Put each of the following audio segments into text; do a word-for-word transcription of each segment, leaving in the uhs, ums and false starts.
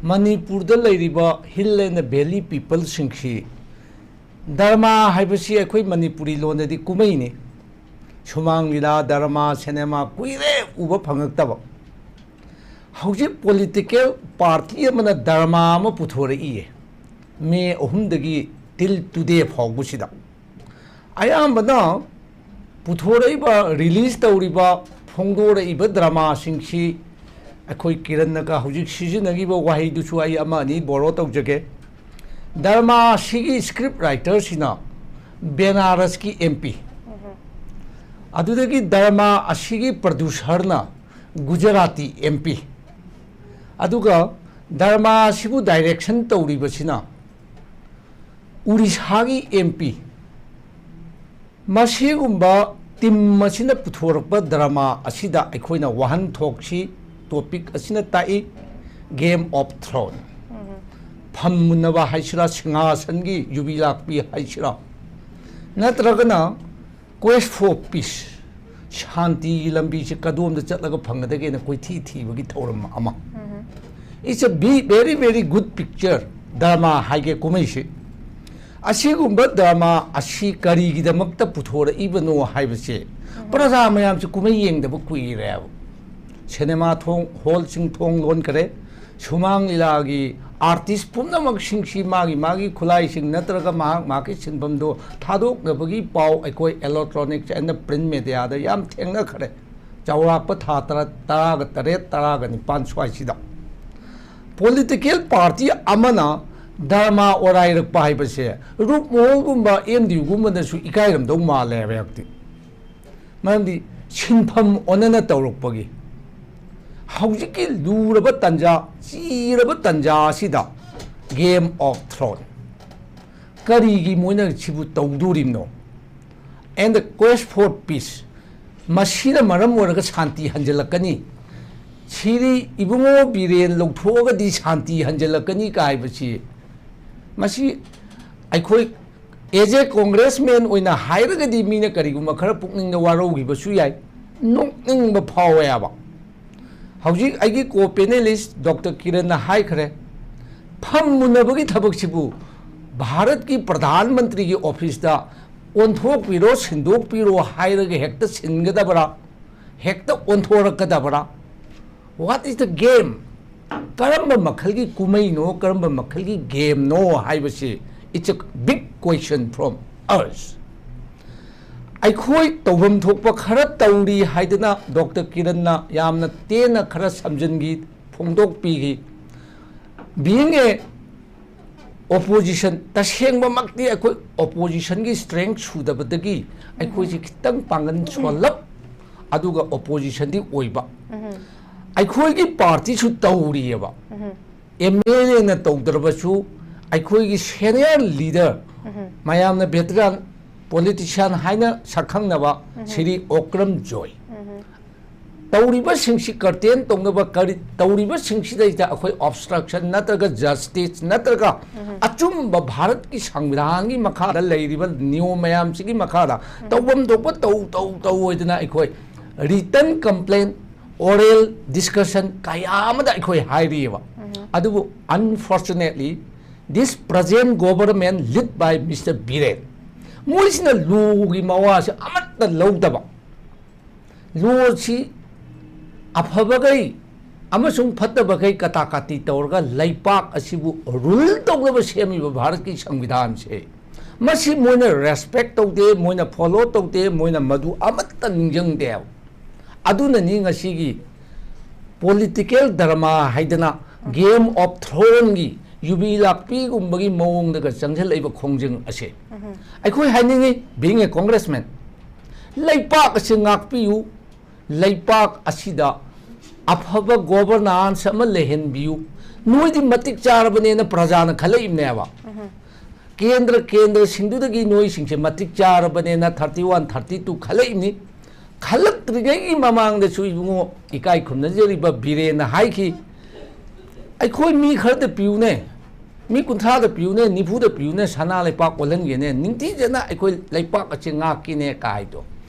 ꯃꯅꯤꯄꯨꯔꯗ ꯂꯩꯔꯤꯕ Hill and Valley peopleꯁꯤꯡꯁꯤ, drama ꯍꯥꯏꯕꯁꯤ ꯑꯩꯈꯣꯏ ꯃꯅꯤꯄꯨꯔꯤ ꯂꯣꯟꯗꯗꯤ ꯀꯨꯝꯍꯩꯅꯤ꯫ ꯁꯨꯃꯥꯡ ꯂꯤꯂꯥ, ꯗ꯭ꯔꯃꯥ, ꯁꯤꯅꯦꯃꯥ ꯀꯨꯏꯔꯦ ꯎꯕ ꯐꯪꯉꯛꯇꯕ꯫ ꯍꯧꯖꯤꯛ political party ꯑꯃꯅ ꯗ꯭ꯔꯃꯥ ꯑꯃ ꯄꯨꯊꯣꯔꯛꯏꯌꯦ, ꯃꯦ ꯑꯍꯨꯝꯗꯒꯤ till today ꯐꯥꯎꯕꯁꯤꯗ꯫ ꯑꯌꯥꯝꯕꯅ ꯄꯨꯊꯣꯔꯛꯏꯕ, release ꯇꯧꯔꯤꯕ, ꯐꯣꯡꯗꯣꯔꯛꯏꯕ ꯗ꯭ꯔꯃꯥꯁꯤꯡꯁꯤ, ꯑꯩꯈꯣꯏ ꯀꯤꯔꯟꯅꯒ ꯍꯧꯖꯤꯛ ꯁꯤꯖꯤꯟꯅꯈꯤꯕ ꯋꯥꯍꯩꯗꯨꯁꯨ ꯑꯩ ꯑꯃ ꯑꯅꯤ borrow ꯇꯧꯖꯒꯦ꯫ ꯗ꯭ꯔꯃꯥ ꯑꯁꯤꯒꯤ script writerꯁꯤꯅ ꯕꯦꯅꯥꯔꯁꯀꯤ M P, ꯑꯗꯨꯗꯒꯤ ꯗ꯭ꯔꯃꯥ ꯑꯁꯤꯒꯤ producerꯅ ꯒꯨꯖꯔꯥꯇꯤ M P, ꯑꯗꯨꯒ ꯗ꯭ꯔꯃꯥ ꯑꯁꯤꯕꯨ direction ꯇꯧꯔꯤꯕꯁꯤꯅ ꯎꯔꯤꯁꯥꯒꯤ M P꯫ ꯃꯁꯤꯒꯨꯝꯕ team ꯑꯁꯤꯅ ꯄꯨꯊꯣꯔꯛꯄ ꯗ꯭ꯔꯃꯥ ꯑꯁꯤꯗ ꯑꯩꯈꯣꯏꯅ ꯋꯥꯍꯟꯊꯣꯛꯁꯤ, topic ꯑꯁꯤꯅ ꯇꯥꯛꯏ, Game of Throne, ꯐꯝ ꯃꯨꯟꯅꯕ ꯍꯥꯏꯁꯤꯔꯥ, ꯁꯤꯡꯍꯥꯁꯟꯒꯤ ꯌꯨꯕꯤ ꯂꯥꯛꯄꯤ ꯍꯥꯏꯁꯤꯔꯥ, ꯅꯠꯇ꯭ꯔꯒꯅ Quest for Peace, ꯁꯥꯟꯇꯤꯒꯤ ꯂꯝꯕꯤꯁꯤ ꯀꯗꯣꯝꯗ ꯆꯠꯂꯒ ꯐꯪꯒꯗꯒꯦꯅ ꯀꯣꯏꯊꯤ ꯊꯤꯕꯒꯤ ꯊꯧꯔꯝ ꯑꯃ꯫ It's a be-, very, very good picture, drama ꯍꯥꯏꯒꯦ ꯀꯨꯝꯍꯩꯁꯤ꯫ ꯑꯁꯤꯒꯨꯝꯕ ꯗ꯭ꯔꯃꯥ ꯑꯁꯤ ꯀꯔꯤꯒꯤꯗꯃꯛꯇ ꯄꯨꯊꯣꯔꯛꯏꯕꯅꯣ ꯍꯥꯏꯕꯁꯦ ꯄ꯭ꯔꯖꯥ ꯃꯌꯥꯝꯁꯤ ꯀꯨꯝꯍꯩ ꯌꯦꯡꯗꯕ ꯀꯨꯏꯔꯦꯕ꯫ ꯁꯤꯅꯦꯃꯥ ꯊꯣꯡ, hallꯁꯤꯡ ꯊꯣꯡ ꯂꯣꯟꯈꯔꯦ, ꯁꯨꯃꯥꯡ ꯂꯤꯂꯥꯒꯤ artist ꯄꯨꯝꯅꯃꯛꯁꯤꯡꯁꯤ ꯃꯥꯒꯤ ꯃꯥꯒꯤ ꯈꯨꯠꯂꯥꯏꯁꯤꯡ ꯅꯠꯇ꯭ꯔꯒ ꯃꯍꯥꯛ ꯃꯍꯥꯛꯀꯤ ꯁꯤꯟꯐꯝꯗꯣ ꯊꯥꯗꯣꯛꯅꯕꯒꯤ ꯄꯥꯎ ꯑꯩꯈꯣꯏ electronics and print mediaꯗ ꯌꯥꯝ ꯊꯦꯡꯅꯈ꯭ꯔꯦ꯫ ꯆꯥꯎꯔꯥꯛꯄ ꯊꯥ ꯇꯔꯥ, ꯇꯔꯥꯒ ꯇꯔꯦꯠ, ꯇꯔꯥꯒ ꯅꯤꯄꯥꯟ ꯁ꯭ꯋꯥꯏꯁꯤꯗ꯫ Political party ꯑꯃꯅ ꯗ꯭ꯔꯃꯥ ꯑꯣꯔꯥꯏꯔꯛꯄ ꯍꯥꯏꯕꯁꯦ ꯔꯨꯞꯃꯣꯍꯜꯒꯨꯝꯕ, M D Uꯒꯨꯝꯕꯅꯁꯨ ꯏꯀꯥꯏꯔꯝꯗꯧ ꯃꯥꯜꯂꯦ ꯍꯥꯏꯕ ꯍꯧꯖꯤꯛꯇꯤ꯫ ꯃꯔꯝꯗꯤ ꯁꯤꯟꯐꯝ ꯑꯣꯟꯅꯅ ꯇꯧꯔꯛꯄꯒꯤ꯫ ꯍꯧꯖꯤꯛꯀꯤ ꯂꯨꯔꯕ ꯇꯟꯖꯥ, ꯆꯤꯔꯕ ꯇꯟꯖꯥ ꯑꯁꯤꯗ Game of Throne ꯀꯔꯤꯒꯤ ꯃꯣꯏꯅ ꯁꯤꯕꯨ ꯇꯧꯗꯣꯔꯤꯕꯅꯣ? And the Quest for Peace, ꯃꯁꯤꯅ ꯃꯔꯝ ꯑꯣꯏꯔꯒ ꯁꯥꯟꯇꯤ ꯍꯟꯖꯤꯜꯂꯛꯀꯅꯤ, ꯁꯤꯔꯤ ꯏꯕꯨꯡꯉꯣ ꯕꯤꯔꯦꯟ ꯂꯧꯊꯣꯛꯑꯒꯗꯤ ꯁꯥꯟꯇꯤ ꯍꯟꯖꯤꯜꯂꯛꯀꯅꯤ ꯀꯥꯏꯕꯁꯤ, ꯃꯁꯤ ꯑꯩꯈꯣꯏ as a congressman ꯑꯣꯏꯅ ꯍꯥꯏꯔꯒꯗꯤ ꯃꯤꯅ ꯀꯔꯤꯒꯨꯝꯕ ꯈꯔ ꯄꯨꯛꯅꯤꯡꯗ ꯋꯥꯔꯧꯈꯤꯕꯁꯨ ꯌꯥꯏ, ꯅꯣꯛꯅꯤꯡꯕ ꯐꯥꯎꯋꯦ ꯍꯥꯏꯕ꯫ ꯍꯧꯖꯤꯛ ꯑꯩꯒꯤ ꯀꯣ ꯄꯦꯅꯦꯂꯤꯁ ꯗꯣꯛꯇꯔ ꯀꯤꯔꯟꯅ ꯍꯥꯏꯈ꯭ꯔꯦ, ꯐꯝꯃꯨꯅꯕꯒꯤ ꯊꯕꯛꯁꯤꯕꯨ ꯚꯥꯔꯠꯀꯤ ꯄ꯭ꯔꯙꯥꯟ ꯃꯟꯇ꯭ꯔꯤꯒꯤ ꯑꯣꯐꯤꯁꯇ ꯑꯣꯟꯊꯣꯛꯄꯤꯔꯣ, ꯁꯤꯟꯗꯣꯛꯄꯤꯔꯣ ꯍꯥꯏꯔꯒ ꯍꯦꯛꯇ ꯁꯤꯟꯒꯗꯕ꯭ꯔꯥ? ꯍꯦꯛꯇ ꯑꯣꯟꯊꯣꯔꯛꯀꯗꯕ꯭ꯔꯥ? What is the game? ꯀꯔꯝꯕ ꯃꯈꯜꯒꯤ ꯀꯨꯝꯍꯩꯅꯣ, ꯀꯔꯝꯕ ꯃꯈꯜꯒꯤ ꯒꯦꯝꯅꯣ ꯍꯥꯏꯕꯁꯤ, it's a big question from us. ꯑꯩꯈꯣꯏ ꯇꯧꯐꯝ ꯊꯣꯛꯄ ꯈꯔ ꯇꯧꯔꯤ ꯍꯥꯏꯗꯅ ꯗꯣꯛꯇꯔ ꯀꯤꯔꯟꯅ ꯌꯥꯝꯅ ꯇꯦꯟꯅ ꯈꯔ ꯁꯝꯖꯤꯟꯈꯤ, ꯐꯣꯡꯗꯣꯛꯄꯤꯈꯤ꯫ Being a opposition, ꯇꯁꯦꯡꯕꯃꯛꯇꯤ ꯑꯩꯈꯣꯏ ꯑꯣꯄꯣꯖꯤꯁꯟꯒꯤ ꯁ꯭ꯇꯔꯦꯡ ꯁꯨꯗꯕꯗꯒꯤ ꯑꯩꯈꯣꯏꯁꯤ ꯈꯤꯇꯪ ꯄꯥꯡꯒꯜ ꯁꯣꯜꯂꯞ, ꯑꯗꯨꯒ ꯑꯣꯄꯣꯖꯤꯁꯟꯗꯤ ꯑꯣꯏꯕ꯫ ꯑꯩꯈꯣꯏꯒꯤ ꯄꯥꯔꯇꯤꯁꯨ ꯇꯧꯔꯤꯑꯕ꯫ ꯑꯦꯝ ꯑꯦꯜ ꯑꯦꯅ ꯇꯧꯗ꯭ꯔꯕꯁꯨ ꯑꯩꯈꯣꯏꯒꯤ ꯁꯦꯅꯤꯌꯔ ꯂꯤꯗꯔ, ꯃꯌꯥꯝꯅ ꯚꯦꯇꯔꯥꯟ ꯄꯣꯂꯤꯇꯤꯁꯤꯌꯥꯟ ꯍꯥꯏꯅ ꯁꯛꯈꯪꯅꯕ ꯁ꯭ꯔꯤ ꯑꯣꯀ꯭ꯔꯝ ꯖꯣꯏ, ꯇꯧꯔꯤꯕꯁꯤꯡꯁꯤ ꯀꯔꯇꯦꯟ ꯇꯧꯅꯕ ꯀꯔꯤ ꯇꯧꯔꯤꯕꯁꯤꯡꯁꯤꯗꯩꯗ ꯑꯩꯈꯣꯏ ꯑꯣꯕꯁꯇ꯭ꯔꯛꯁꯟ ꯅꯠꯇ꯭ꯔꯒ ꯖꯁꯇꯤꯁ ꯅꯠꯇ꯭ꯔꯒ ꯑꯆꯨꯝꯕ ꯚꯥꯔꯠꯀꯤ ꯁꯪꯕꯤꯙꯥꯟꯒꯤ ꯃꯈꯥꯗ ꯂꯩꯔꯤꯕ ꯅꯤꯌꯣꯝ ꯃꯌꯥꯝꯁꯤꯒꯤ ꯃꯈꯥꯗ ꯇꯧꯐꯝ ꯊꯣꯛꯄ ꯇꯧ ꯇꯧ ꯇꯧ ꯑꯣꯏꯗꯅ ꯑꯩꯈꯣꯏ ꯔꯤꯇꯟ ꯀꯝꯄ꯭ꯂꯦꯟ, ꯑꯣꯔꯦꯜ ꯗꯤꯁꯀꯁꯟ ꯀꯌꯥ ꯑꯃꯗ ꯑꯩꯈꯣꯏ ꯍꯥꯏꯔꯤꯑꯕ꯫ ꯑꯗꯨꯕꯨ unfortunately, this present government led by Mister Biren, ꯃꯣꯏꯁꯤꯅ ꯂꯣꯒꯤ ꯃꯋꯥꯁꯦ ꯑꯃꯠꯇ ꯂꯧꯗꯕ, ꯂꯣꯁꯤ ꯑꯐꯕꯈꯩ ꯑꯃꯁꯨꯡ ꯐꯠꯇꯕꯈꯩ ꯀꯇꯥ ꯀꯥꯇꯤ ꯇꯧꯔꯒ ꯂꯩꯄꯥꯛ ꯑꯁꯤꯕꯨ ꯔꯨꯜ ꯇꯧꯅꯕ ꯁꯦꯝꯃꯤꯕ ꯚꯥꯔꯠꯀꯤ ꯁꯪꯕꯤꯙꯥꯟꯁꯦ, ꯃꯁꯤ ꯃꯣꯏꯅ ꯔꯦꯁꯄꯦꯛ ꯇꯧꯗꯦ, ꯃꯣꯏꯅ ꯐꯣꯂꯣ ꯇꯧꯗꯦ, ꯃꯣꯏꯅ ꯃꯗꯨ ꯑꯃꯠꯇ ꯅꯤꯡꯁꯤꯡꯗꯦꯕ꯫ ꯑꯗꯨꯅꯅꯤ ꯉꯁꯤꯒꯤ ꯄꯣꯂꯤꯇꯤꯀꯦꯜ ꯗ꯭ꯔꯃꯥ ꯍꯥꯏꯗꯅ ꯒꯦꯝ ꯑꯣꯐ ꯊ꯭ꯔꯣꯟꯒꯤ ꯌꯨꯕꯤ ꯂꯥꯛꯄꯤꯒꯨꯝꯕꯒꯤ ꯃꯑꯣꯡꯗꯒ ꯆꯪꯁꯤꯜꯂꯛꯏꯕ ꯈꯣꯡꯖꯪ ꯑꯁꯦ꯫ ꯑꯩꯈꯣꯏ ꯍꯥꯏꯅꯤꯡꯉꯤ, being a congressman, ꯂꯩꯄꯥꯛ ꯑꯁꯤ ꯉꯥꯛꯄꯤꯌꯨ, ꯂꯩꯄꯥꯛ ꯑꯁꯤꯗ ꯑꯐꯕ ꯒꯣꯕꯔꯅꯥꯟꯁ ꯑꯃ ꯂꯩꯍꯟꯕꯤꯌꯨ꯫ ꯅꯣꯏꯗꯤ ꯃꯇꯤꯛ ꯆꯥꯔꯕꯅꯦꯅ ꯄ꯭ꯔꯖꯥꯅ ꯈꯜꯂꯛꯏꯕꯅꯦꯕ꯫ ꯀꯦꯟꯗ꯭ꯔ ꯀꯦꯟꯗ꯭ꯔꯁꯤꯡꯗꯨꯗꯒꯤ ꯅꯣꯏꯁꯤꯡꯁꯦ ꯃꯇꯤꯛ ꯆꯥꯔꯕꯅꯦꯅ ꯊꯥꯔꯇꯤ ꯋꯥꯟ, ꯊꯥꯔꯇꯤ ꯇꯨ ꯈꯜꯂꯛꯏꯕꯅꯤ꯫ ꯈꯜꯂꯛꯇ꯭ꯔꯤꯉꯩꯒꯤ ꯃꯃꯥꯡꯗꯁꯨ ꯏꯕꯨꯡꯉꯣ, ꯏꯀꯥꯏ ꯈꯨꯝꯅꯖꯔꯤꯕ ꯕꯤꯔꯦꯟꯅ ꯍꯥꯏꯈꯤ, "ꯑꯩꯈꯣꯏ ꯃꯤ ꯈꯔꯗ ꯄꯤꯌꯨꯅꯦ, ꯃꯤ ꯀꯨꯟꯊ꯭ꯔꯥꯗ ꯄꯤꯌꯨꯅꯦ, ꯅꯤꯐꯨꯗ ꯄꯤꯌꯨꯅꯦ, ꯁꯅꯥ ꯂꯩꯄꯥꯛ ꯑꯣꯜꯍꯟꯒꯦꯅꯦ, ꯅꯤꯡꯊꯤꯖꯅ ꯑꯩꯈꯣꯏ ꯂꯩꯄꯥꯛ ꯑꯁꯦ ꯉꯥꯛꯀꯦꯅꯦ" ꯀꯥꯏꯗꯣ꯫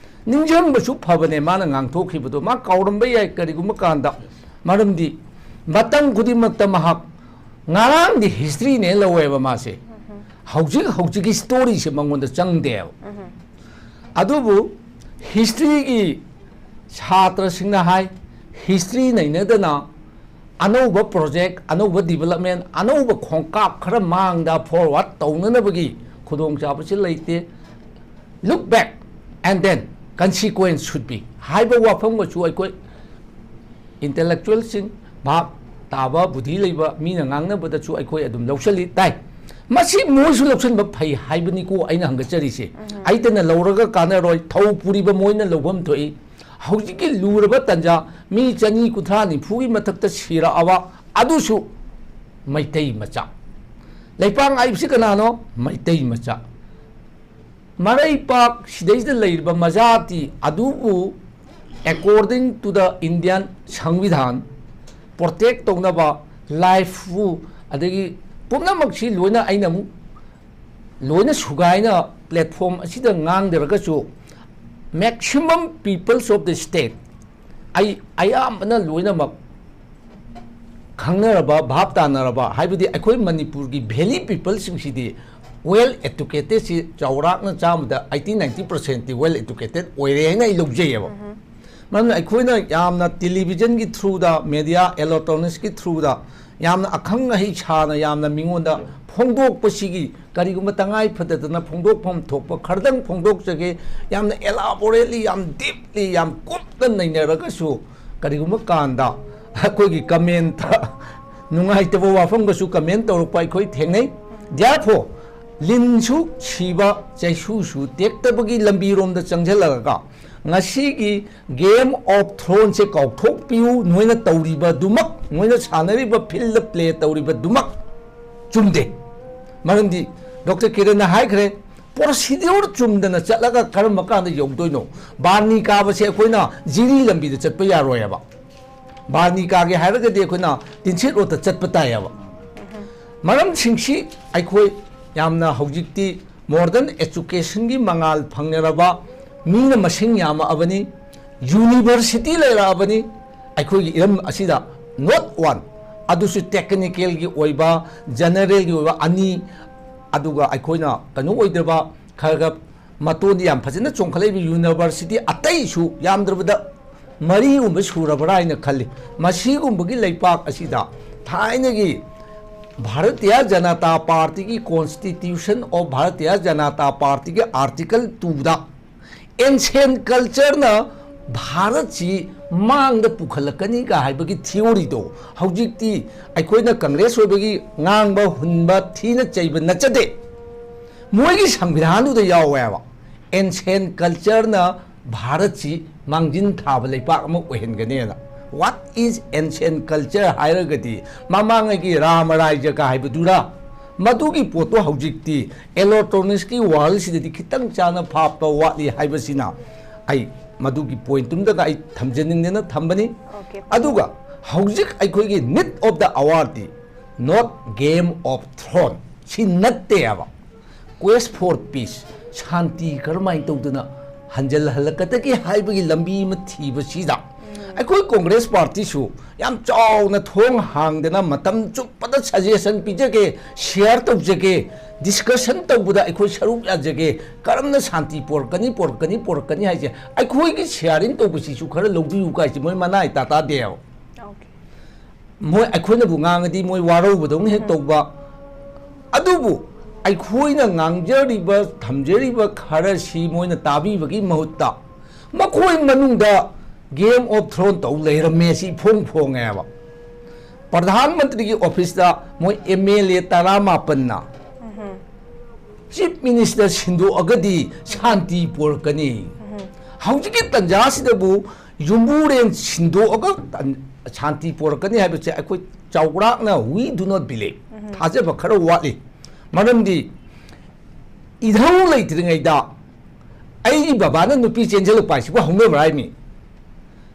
ꯅꯤꯡꯁꯤꯡꯕꯁꯨ ꯐꯕꯅꯦ ꯃꯥꯅ ꯉꯥꯡꯊꯣꯛꯈꯤꯕꯗꯣ꯫ ꯃꯥ ꯀꯥꯎꯔꯝꯕ ꯌꯥꯏ, ꯀꯔꯤꯒꯨꯝꯕ ꯀꯥꯟꯗ ꯃꯔꯝꯗꯤ ꯃꯇꯝ ꯈꯨꯗꯤꯡꯃꯛꯇ ꯃꯍꯥꯛ ꯉꯔꯥꯡꯗꯤ ꯍꯤꯁꯇ꯭ꯔꯤꯅꯦ ꯂꯧꯋꯦꯕ ꯃꯥꯁꯦ꯫ ꯍꯧꯖꯤꯛ ꯍꯧꯖꯤꯛꯀꯤ ꯁ꯭ꯇꯣꯔꯤꯁꯦ ꯃꯉꯣꯟꯗ ꯆꯪꯗꯦꯕ꯫ ꯑꯗꯨꯕꯨ ꯍꯤꯁꯇ꯭ꯔꯤꯒꯤ ꯁꯥꯇ꯭ꯔꯁꯤꯡꯅ ꯍꯥꯏ, ꯍꯤꯁꯇ꯭ꯔꯤ ꯅꯩꯅꯗꯅ ꯑꯅꯧꯕ ꯄ꯭ꯔꯣꯖꯦꯛ, ꯑꯅꯧꯕ ꯗꯤꯕꯂꯞꯃꯦꯟ, ꯑꯅꯧꯕ ꯈꯣꯡꯀꯥꯞ ꯈꯔ ꯃꯥꯡꯗ ꯐꯣꯔꯋꯥꯔꯗ ꯇꯧꯅꯅꯕꯒꯤ ꯈꯨꯗꯣꯡꯆꯥꯕꯁꯤ ꯂꯩꯇꯦ꯫ Look back and then consequence should be ꯍꯥꯏꯕ ꯋꯥꯐꯝꯒꯁꯨ ꯑꯩꯈꯣꯏ ꯏꯟꯇꯦꯂꯦꯛꯆꯨꯋꯦꯜꯁꯤꯡ, ꯚꯥꯞ ꯇꯥꯕ, ꯕꯨꯙꯤ ꯂꯩꯕ ꯃꯤꯅ ꯉꯥꯡꯅꯕꯗꯁꯨ ꯑꯩꯈꯣꯏ ꯑꯗꯨꯝ ꯂꯧꯁꯜꯂꯤ, ꯇꯥꯏ꯫ ꯃꯁꯤ ꯃꯣꯏꯁꯨ ꯂꯧꯁꯟꯕ ꯐꯩ ꯍꯥꯏꯕꯅꯤꯀꯣ ꯑꯩꯅ ꯍꯪꯒꯠꯆꯔꯤꯁꯦ꯫ ꯑꯩꯇꯅ ꯂꯧꯔꯒ ꯀꯥꯟꯅꯔꯣꯏ, ꯊꯧ ꯄꯨꯔꯤꯕ ꯃꯣꯏꯅ ꯂꯧꯐꯝ ꯊꯣꯛꯏ꯫ ꯍꯧꯖꯤꯛꯀꯤ ꯂꯨꯔꯕ ꯇꯟꯖꯥ, ꯃꯤ ꯆꯅꯤ ꯀꯨꯟꯊ꯭ꯔꯥ ꯅꯤꯐꯨꯒꯤ ꯃꯊꯛꯇ ꯁꯤꯔꯛꯑꯕ, ꯑꯗꯨꯁꯨ ꯃꯩꯇꯩ ꯃꯆꯥ꯫ ꯂꯩꯄꯥꯛ ꯉꯥꯛꯏꯕꯁꯤ ꯀꯅꯥꯅꯣ? ꯃꯩꯇꯩ ꯃꯆꯥ꯫ ꯃꯔꯩꯄꯥꯛ ꯁꯤꯗꯩꯁꯤꯗ ꯂꯩꯔꯤꯕ ꯃꯖꯥꯇꯤ ꯑꯗꯨꯕꯨ according to the Indian ꯁꯪꯕꯤꯙꯥꯟ protect ꯇꯧꯅꯕ, ꯂꯥꯏꯐꯄꯨ, ꯑꯗꯒꯤ ꯄꯨꯝꯅꯃꯛꯁꯤ ꯂꯣꯏꯅ ꯑꯩꯅ ꯑꯃꯨꯛ ꯂꯣꯏꯅ ꯁꯨꯒꯥꯏꯅ ꯄ꯭ꯂꯦꯠꯐꯣꯝ ꯑꯁꯤꯗ ꯉꯥꯡꯗ꯭ꯔꯒꯁꯨ, maximum peoples of the state, ꯑꯩ ꯑꯌꯥꯝꯕꯅ ꯂꯣꯏꯅꯃꯛ ꯈꯪꯅꯔꯕ, ꯚꯥꯞ ꯇꯥꯅꯔꯕ, ꯍꯥꯏꯕꯗꯤ ꯑꯩꯈꯣꯏ ꯃꯅꯤꯄꯨꯔꯒꯤ ꯚꯦꯂꯤ ꯄꯤꯄꯜꯁꯤꯡꯁꯤꯗꯤ well educatedꯁꯤ ꯆꯥꯎꯔꯥꯛꯅ ꯆꯥꯝꯃꯗ eighty ninety percentꯇꯤ well educated ꯑꯣꯏꯔꯦ ꯍꯥꯏꯅ ꯑꯩ ꯂꯧꯖꯩꯑꯕ꯫ ꯃꯔꯝꯗꯤ ꯑꯩꯈꯣꯏꯅ ꯌꯥꯝꯅ ꯇꯦꯂꯤꯚꯤꯖꯟꯒꯤ throughꯗ, ꯃꯦꯗꯤꯌꯥ ꯏꯂꯦꯛꯇ꯭ꯔꯣꯅꯤꯛꯁꯀꯤ throughꯗ ꯌꯥꯝꯅ ꯑꯈꯪ ꯑꯍꯩ ꯁꯥꯅ ꯌꯥꯝꯅ ꯃꯤꯉꯣꯟꯗ ꯐꯣꯡꯗꯣꯛꯄꯁꯤꯒꯤ, ꯀꯔꯤꯒꯨꯝꯕ ꯇꯉꯥꯏ ꯐꯗꯗꯅ ꯐꯣꯡꯗꯣꯛꯐꯝ ꯊꯣꯛꯄ ꯈꯔꯗꯪ ꯐꯣꯡꯗꯣꯛꯆꯒꯦ, ꯌꯥꯝꯅ elaborately, ꯌꯥꯝ deeply, ꯌꯥꯝ ꯀꯨꯞꯅ ꯅꯩꯅꯔꯒꯁꯨ, ꯀꯔꯤꯒꯨꯝꯕ ꯀꯥꯟꯗ ꯑꯩꯈꯣꯏꯒꯤ commentꯇ ꯅꯨꯡꯉꯥꯏꯇꯕ ꯋꯥꯐꯝꯒꯁꯨ comment ꯇꯧꯔꯛꯄ ꯑꯩꯈꯣꯏ ꯊꯦꯡꯅꯩ꯫ Therefore, ꯂꯤꯟꯁꯨ ꯁꯤꯕ, ꯆꯩꯁꯨꯁꯨ ꯇꯦꯛꯇꯕꯒꯤ ꯂꯝꯕꯤꯔꯣꯝꯗ ꯆꯪꯁꯤꯜꯂꯒ ꯉꯁꯤꯒꯤ Game of Thronesꯁꯦ ꯀꯥꯎꯊꯣꯛꯄꯤꯌꯨ, ꯅꯣꯏꯅ ꯇꯧꯔꯤꯕꯗꯨꯃꯛ, ꯅꯣꯏꯅ ꯁꯥꯟꯅꯔꯤꯕ field play ꯇꯧꯔꯤꯕꯗꯨꯃꯛ ꯆꯨꯝꯗꯦ꯫ ꯃꯔꯝꯗꯤ ꯗꯣꯛꯇꯔ ꯀꯤꯔꯟꯅ ꯍꯥꯏꯈ꯭ꯔꯦ, procedure ꯆꯨꯝꯗꯅ ꯆꯠꯂꯒ ꯀꯔꯝꯕ ꯀꯥꯟꯗ ꯌꯧꯗꯣꯏꯅꯣ? ꯕꯥꯔꯅꯤ ꯀꯥꯕꯁꯦ ꯑꯩꯈꯣꯏꯅ ꯖꯤꯔꯤ ꯂꯝꯕꯤꯗ ꯆꯠꯄ ꯌꯥꯔꯣꯏ ꯍꯥꯏꯕ꯫ ꯕꯥꯔꯅꯤ ꯀꯥꯒꯦ ꯍꯥꯏꯔꯒꯗꯤ ꯑꯩꯈꯣꯏꯅ ꯇꯤꯟꯁꯤꯠ ꯔꯣꯗꯇ ꯆꯠꯄ ꯇꯥꯏ ꯍꯥꯏꯕ꯫ ꯃꯔꯝꯁꯤꯡꯁꯤ ꯑꯩꯈꯣꯏ ꯌꯥꯝꯅ ꯍꯧꯖꯤꯛꯇꯤ modern educationꯒꯤ ꯃꯉꯥꯜ ꯐꯪꯅꯔꯕ ꯃꯤꯅ ꯃꯁꯤꯡ ꯌꯥꯝꯃꯛꯑꯕꯅꯤ, university ꯂꯩꯔꯛꯑꯕꯅꯤ, ꯑꯩꯈꯣꯏꯒꯤ ꯏꯔꯝ ꯑꯁꯤꯗ not one, ꯑꯗꯨꯁꯨ technicalꯒꯤ ꯑꯣꯏꯕ, generalꯒꯤ ꯑꯣꯏꯕ ꯑꯅꯤ, ꯑꯗꯨꯒ ꯑꯩꯈꯣꯏꯅ ꯀꯩꯅꯣ ꯑꯣꯏꯗꯕ ꯈꯔ ꯈꯔ ꯃꯇꯣꯟꯗꯤ ꯌꯥꯝ ꯐꯖꯅ ꯆꯣꯡꯈꯠꯂꯛꯏꯕ university ꯑꯇꯩꯁꯨ ꯌꯥꯝꯗ꯭ꯔꯕꯗ ꯃꯔꯤꯒꯨꯝꯕ ꯁꯨꯔꯕ꯭ꯔꯥ ꯍꯥꯏꯅ ꯈꯜꯂꯤ꯫ ꯃꯁꯤꯒꯨꯝꯕꯒꯤ ꯂꯩꯄꯥꯛ ꯑꯁꯤꯗ ꯊꯥꯏꯅꯒꯤ Bharatiya Janata Partyꯒꯤ Constitution of Bharatiya Janata Partyꯒꯤ Article twoꯗ ancient cultureꯅ ꯚꯥꯔꯠꯁꯤ ꯃꯥꯡꯗ ꯄꯨꯈꯠꯂꯛꯀꯅꯤꯒ ꯍꯥꯏꯕꯒꯤ theoryꯗꯣ ꯍꯧꯖꯤꯛꯇꯤ ꯑꯩꯈꯣꯏꯅ Congress ꯑꯣꯏꯕꯒꯤ ꯉꯥꯡꯕ ꯍꯨꯟꯕ ꯊꯤꯅ ꯆꯩꯕ ꯅꯠꯆꯗꯦ꯫ ꯃꯣꯏꯒꯤ ꯁꯪꯕꯤꯙꯥꯟꯗꯨꯗ ꯌꯥꯎꯋꯦꯕ, ancient cultureꯅ ꯚꯥꯔꯠꯁꯤ ꯃꯥꯡꯖꯤꯟ ꯊꯥꯕ ꯂꯩꯄꯥꯛ ꯑꯃ ꯑꯣꯏꯍꯟꯒꯅꯦꯅ꯫ What is ancient culture ꯍꯥꯏꯔꯒꯗꯤ ꯃꯃꯥꯡꯉꯩꯒꯤ ꯔꯥꯃ ꯔꯥꯏꯖꯒ ꯍꯥꯏꯕꯗꯨꯔꯥ? ꯃꯗꯨꯒꯤ ꯄꯣꯠꯇꯣ ꯍꯧꯖꯤꯛꯇꯤ electronicsꯀꯤ worldꯁꯤꯗꯗꯤ ꯈꯤꯇꯪ ꯆꯥꯅ ꯐꯥꯞꯄ ꯋꯥꯠꯂꯤ ꯍꯥꯏꯕꯁꯤꯅ ꯑꯩ ꯃꯗꯨꯒꯤ pointꯇꯨꯝꯗꯒ ꯑꯩ ꯊꯝꯖꯅꯤꯡꯗꯅ ꯊꯝꯕꯅꯤ꯫ Okay. ꯑꯗꯨꯒ ꯍꯧꯖꯤꯛ ꯑꯩꯈꯣꯏꯒꯤ need of the hourꯗꯤ not Game of Thrones ꯁꯤ ꯅꯠꯇꯦꯕ꯫ Quest for peace, ꯁꯥꯟꯇꯤ ꯀꯔꯝꯍꯥꯏꯅ ꯇꯧꯗꯅ ꯍꯟꯖꯤꯜꯍꯜꯂꯛꯀꯗꯒꯦ ꯍꯥꯏꯕꯒꯤ ꯂꯝꯕꯤ ꯑꯃ ꯊꯤꯕꯁꯤꯗ ꯑꯩꯈꯣꯏ Congress partyꯁꯨ ꯌꯥꯝ ꯆꯥꯎꯅ ꯊꯣꯡ ꯍꯥꯡꯗꯅ ꯃꯇꯝ ꯆꯨꯞꯄꯗ suggestion ꯄꯤꯖꯒꯦ, share ꯇꯧꯖꯒꯦ, discussion ꯇꯧꯕꯗ ꯑꯩꯈꯣꯏ ꯁꯔꯨꯛ ꯌꯥꯖꯒꯦ, ꯀꯔꯝꯅ ꯁꯥꯟꯇꯤ ꯄꯣꯔꯛꯀꯅꯤ, ꯄꯣꯔꯛꯀꯅꯤ, ꯄꯣꯔꯛꯀꯅꯤ ꯍꯥꯏꯁꯦ ꯑꯩꯈꯣꯏꯒꯤ sharing ꯇꯧꯕꯁꯤꯁꯨ ꯈꯔ ꯂꯧꯕꯤꯌꯨ ꯀꯥꯏꯁꯦ ꯃꯣꯏ ꯃꯅꯥ ꯏꯇꯥ ꯇꯥꯗꯦꯕ꯫ Okay. ꯃꯣꯏ ꯑꯩꯈꯣꯏꯅꯕꯨ ꯉꯥꯡꯉꯗꯤ ꯃꯣꯏ ꯋꯥꯔꯧꯕꯗꯧꯅ ꯍꯦꯛ ꯇꯧꯕ꯫ ꯑꯗꯨꯕꯨ ꯑꯩꯈꯣꯏꯅ ꯉꯥꯡꯖꯔꯤꯕ ꯊꯝꯖꯔꯤꯕ ꯈꯔꯁꯤ ꯃꯣꯏꯅ ꯇꯥꯕꯤꯕꯒꯤ ꯃꯍꯨꯠꯇ ꯃꯈꯣꯏ ꯃꯅꯨꯡꯗ Game of Thrones ꯇꯧ ꯂꯩꯔꯝꯃꯦ ꯁꯤ ꯏꯐꯣꯡ ꯐꯣꯡꯉꯦꯕ꯫ ꯄ꯭ꯔꯙꯥꯟ ꯃꯟꯇ꯭ꯔꯤꯒꯤ officeꯇ ꯃꯣꯏ MLA ꯇꯔꯥꯃꯥꯄꯟꯅ Chief Minister ꯁꯤꯟꯗꯣꯛꯑꯒꯗꯤ ꯁꯥꯟꯇꯤ ꯄꯣꯔꯛꯀꯅꯤ꯫ ꯍꯧꯖꯤꯛꯀꯤ ꯇꯟꯖꯥꯁꯤꯗꯕꯨ ꯌꯨꯝꯕꯨꯔꯦꯟ ꯁꯤꯟꯗꯣꯛꯑꯒ ꯇꯟ- ꯁꯥꯟꯇꯤ ꯄꯣꯔꯛꯀꯅꯤ ꯍꯥꯏꯕꯁꯦ ꯑꯩꯈꯣꯏ ꯆꯥꯎꯔꯥꯛꯅ we do not believe, ꯊꯥꯖꯕ ꯈꯔ ꯋꯥꯠꯂꯤ꯫ ꯃꯔꯝꯗꯤ ꯏꯙꯧ ꯂꯩꯇ꯭ꯔꯤꯉꯩꯗ ꯑꯩꯒꯤ ꯕꯕꯥꯅ ꯅꯨꯄꯤ ꯆꯦꯟꯁꯤꯜꯂꯛꯄ ꯍꯥꯏꯁꯤꯕꯨ ꯍꯧꯅꯕ꯭ꯔꯥ ꯍꯥꯏꯃꯤ?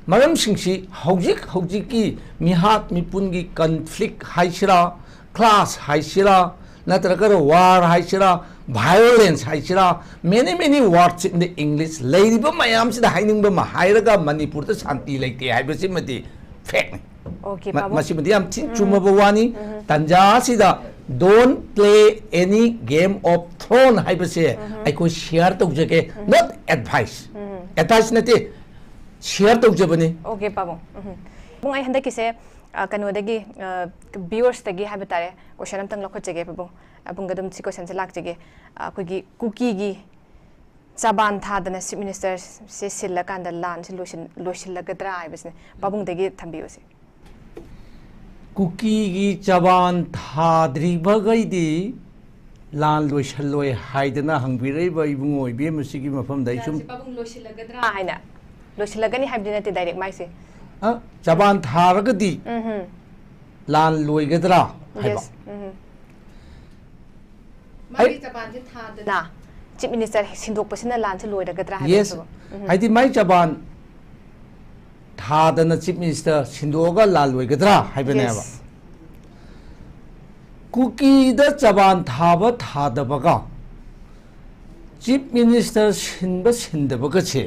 ꯃꯔꯝꯁꯤꯡꯁꯤ ꯍꯧꯖꯤꯛ ꯍꯧꯖꯤꯛꯀꯤ ꯃꯤꯍꯥꯠ ꯃꯤꯄꯨꯟꯒꯤ conflict ꯍꯥꯏꯁꯤꯔꯥ, clash ꯍꯥꯏꯁꯤꯔꯥ, ꯅꯠꯇ꯭ꯔꯒ war ꯍꯥꯏꯁꯤꯔꯥ, violence ꯍꯥꯏꯁꯤꯔꯥ, many many words in the English, ꯂꯩꯔꯤꯕ ꯃꯌꯥꯝꯁꯤꯗ ꯍꯥꯏꯅꯤꯡꯕ ꯑꯃ ꯍꯥꯏꯔꯒ ꯃꯅꯤꯄꯨꯔꯗ ꯁꯥꯟꯇꯤ ꯂꯩꯇꯦ ꯍꯥꯏꯕꯁꯤꯃꯗꯤ fact ꯅꯤ꯫ Okay, ꯃ- ꯄꯥꯕꯨꯡ꯫ ꯃꯁꯤꯃꯗꯤ ꯌꯥꯝ ꯊꯤ ꯆꯨꯝꯃꯕ ꯋꯥꯅꯤ꯫ ꯇꯟꯖꯥ ꯑꯁꯤꯗ don't play any game of Thrones ꯍꯥꯏꯕꯁꯦ ꯑꯩꯈꯣꯏ share ꯇꯧꯖꯒꯦ, not advice꯫ Advice ꯅꯠꯇꯦ, share ꯇꯧꯖꯕꯅꯤ꯫ Okay, ꯄꯥꯕꯨꯡ꯫ ꯎꯝ꯫ ꯄꯥꯕꯨꯡ, ꯑꯩ ꯍꯟꯗꯛꯀꯤꯁꯦ, ꯑ, ꯀꯩꯅꯣꯗꯒꯤ, ꯑ, viewers ꯇꯒꯤ ꯍꯥꯏꯕ ꯇꯥꯔꯦ, question ꯑꯝꯇꯪ ꯂꯧꯈꯠꯆꯒꯦ ꯄꯥꯕꯨꯡ꯫ ꯄꯥꯕꯨꯡꯒ ꯑꯗꯨꯝ ꯁꯤ question ꯁꯦ ꯂꯥꯛꯆꯒꯦ꯫ ꯑ, ꯑꯩꯈꯣꯏꯒꯤ ꯀꯨꯀꯤꯒꯤ ꯆꯕꯥꯟ ꯊꯥꯗꯅ Chief Minister ꯁꯦ ꯁꯤꯜꯂꯀꯥꯟꯗ ꯂꯥꯟꯁꯦ ꯂꯣꯏꯁꯤꯟ-, ꯂꯣꯏꯁꯤꯜꯂꯒꯗ꯭ꯔꯥ ꯍꯥꯏꯕꯁꯤꯅꯦ꯫ ꯄꯥꯕꯨꯡꯗꯒꯤ ꯊꯝꯕꯤꯌꯨꯁꯦ꯫ ꯀꯨꯀꯤꯒꯤ ꯆꯕꯥꯟ ꯊꯥꯗ꯭ꯔꯤꯕꯈꯩꯗꯤ ꯂꯥꯟ ꯂꯣꯏꯁꯤꯜꯂꯣꯏ ꯍꯥꯏꯗꯅ ꯍꯪꯕꯤꯔꯛꯏꯕ ꯏꯕꯨꯡꯉꯣ ꯏꯕꯦꯝ ꯑꯁꯤꯒꯤ ꯃꯐꯝꯗ ꯑꯩ ꯁꯨꯝ ꯂꯥꯟꯁꯦ ꯄꯥꯕꯨꯡ ꯂꯣꯏꯁꯤꯜꯂꯒꯗ꯭ꯔꯥ ꯍꯥꯏꯅ? ꯂꯣꯏꯁꯤꯜꯂꯒꯅꯤ ꯍꯥꯏꯕꯗꯤ ꯅꯠꯇꯦ direct ꯃꯥꯏꯁꯦ꯫ ꯑ, ꯆꯕꯥꯟ ꯊꯥꯔꯒꯗꯤ ꯎꯝ ꯍꯝ꯫ ꯂꯥꯟ ꯂꯣꯏꯒꯗ꯭ꯔꯥ ꯍꯥꯏꯕ? Yes. ꯎꯝ ꯍꯝ꯫ ꯃꯥꯒꯤ ꯑꯩ- ꯆꯕꯥꯟꯁꯦ ꯊꯥꯗꯅ Chief Minister ꯁꯤꯟꯗꯣꯛꯄꯁꯤꯅ ꯂꯥꯟꯁꯦ ꯂꯣꯏꯔꯒꯗ꯭ꯔꯥ ꯍꯥꯏꯕ Yes. ꯅꯠꯇꯕ? ꯎꯝ꯫ ꯍꯥꯏꯗꯤ ꯃꯥꯏ ꯆꯕꯥꯟ ꯊꯥꯗꯅ Chief Minister ꯁꯤꯟꯗꯣꯛꯑꯒ ꯂꯥꯟ ꯂꯣꯏꯒꯗ꯭ꯔꯥ ꯍꯥꯏꯕꯅꯦꯕ꯫ Yes. ꯀꯨꯀꯤꯗ ꯆꯕꯥꯟ ꯊꯥꯕ ꯊꯥꯗꯕꯒ Chief Minister ꯁꯤꯟꯕ ꯁꯤꯟꯗꯕꯒꯁꯦ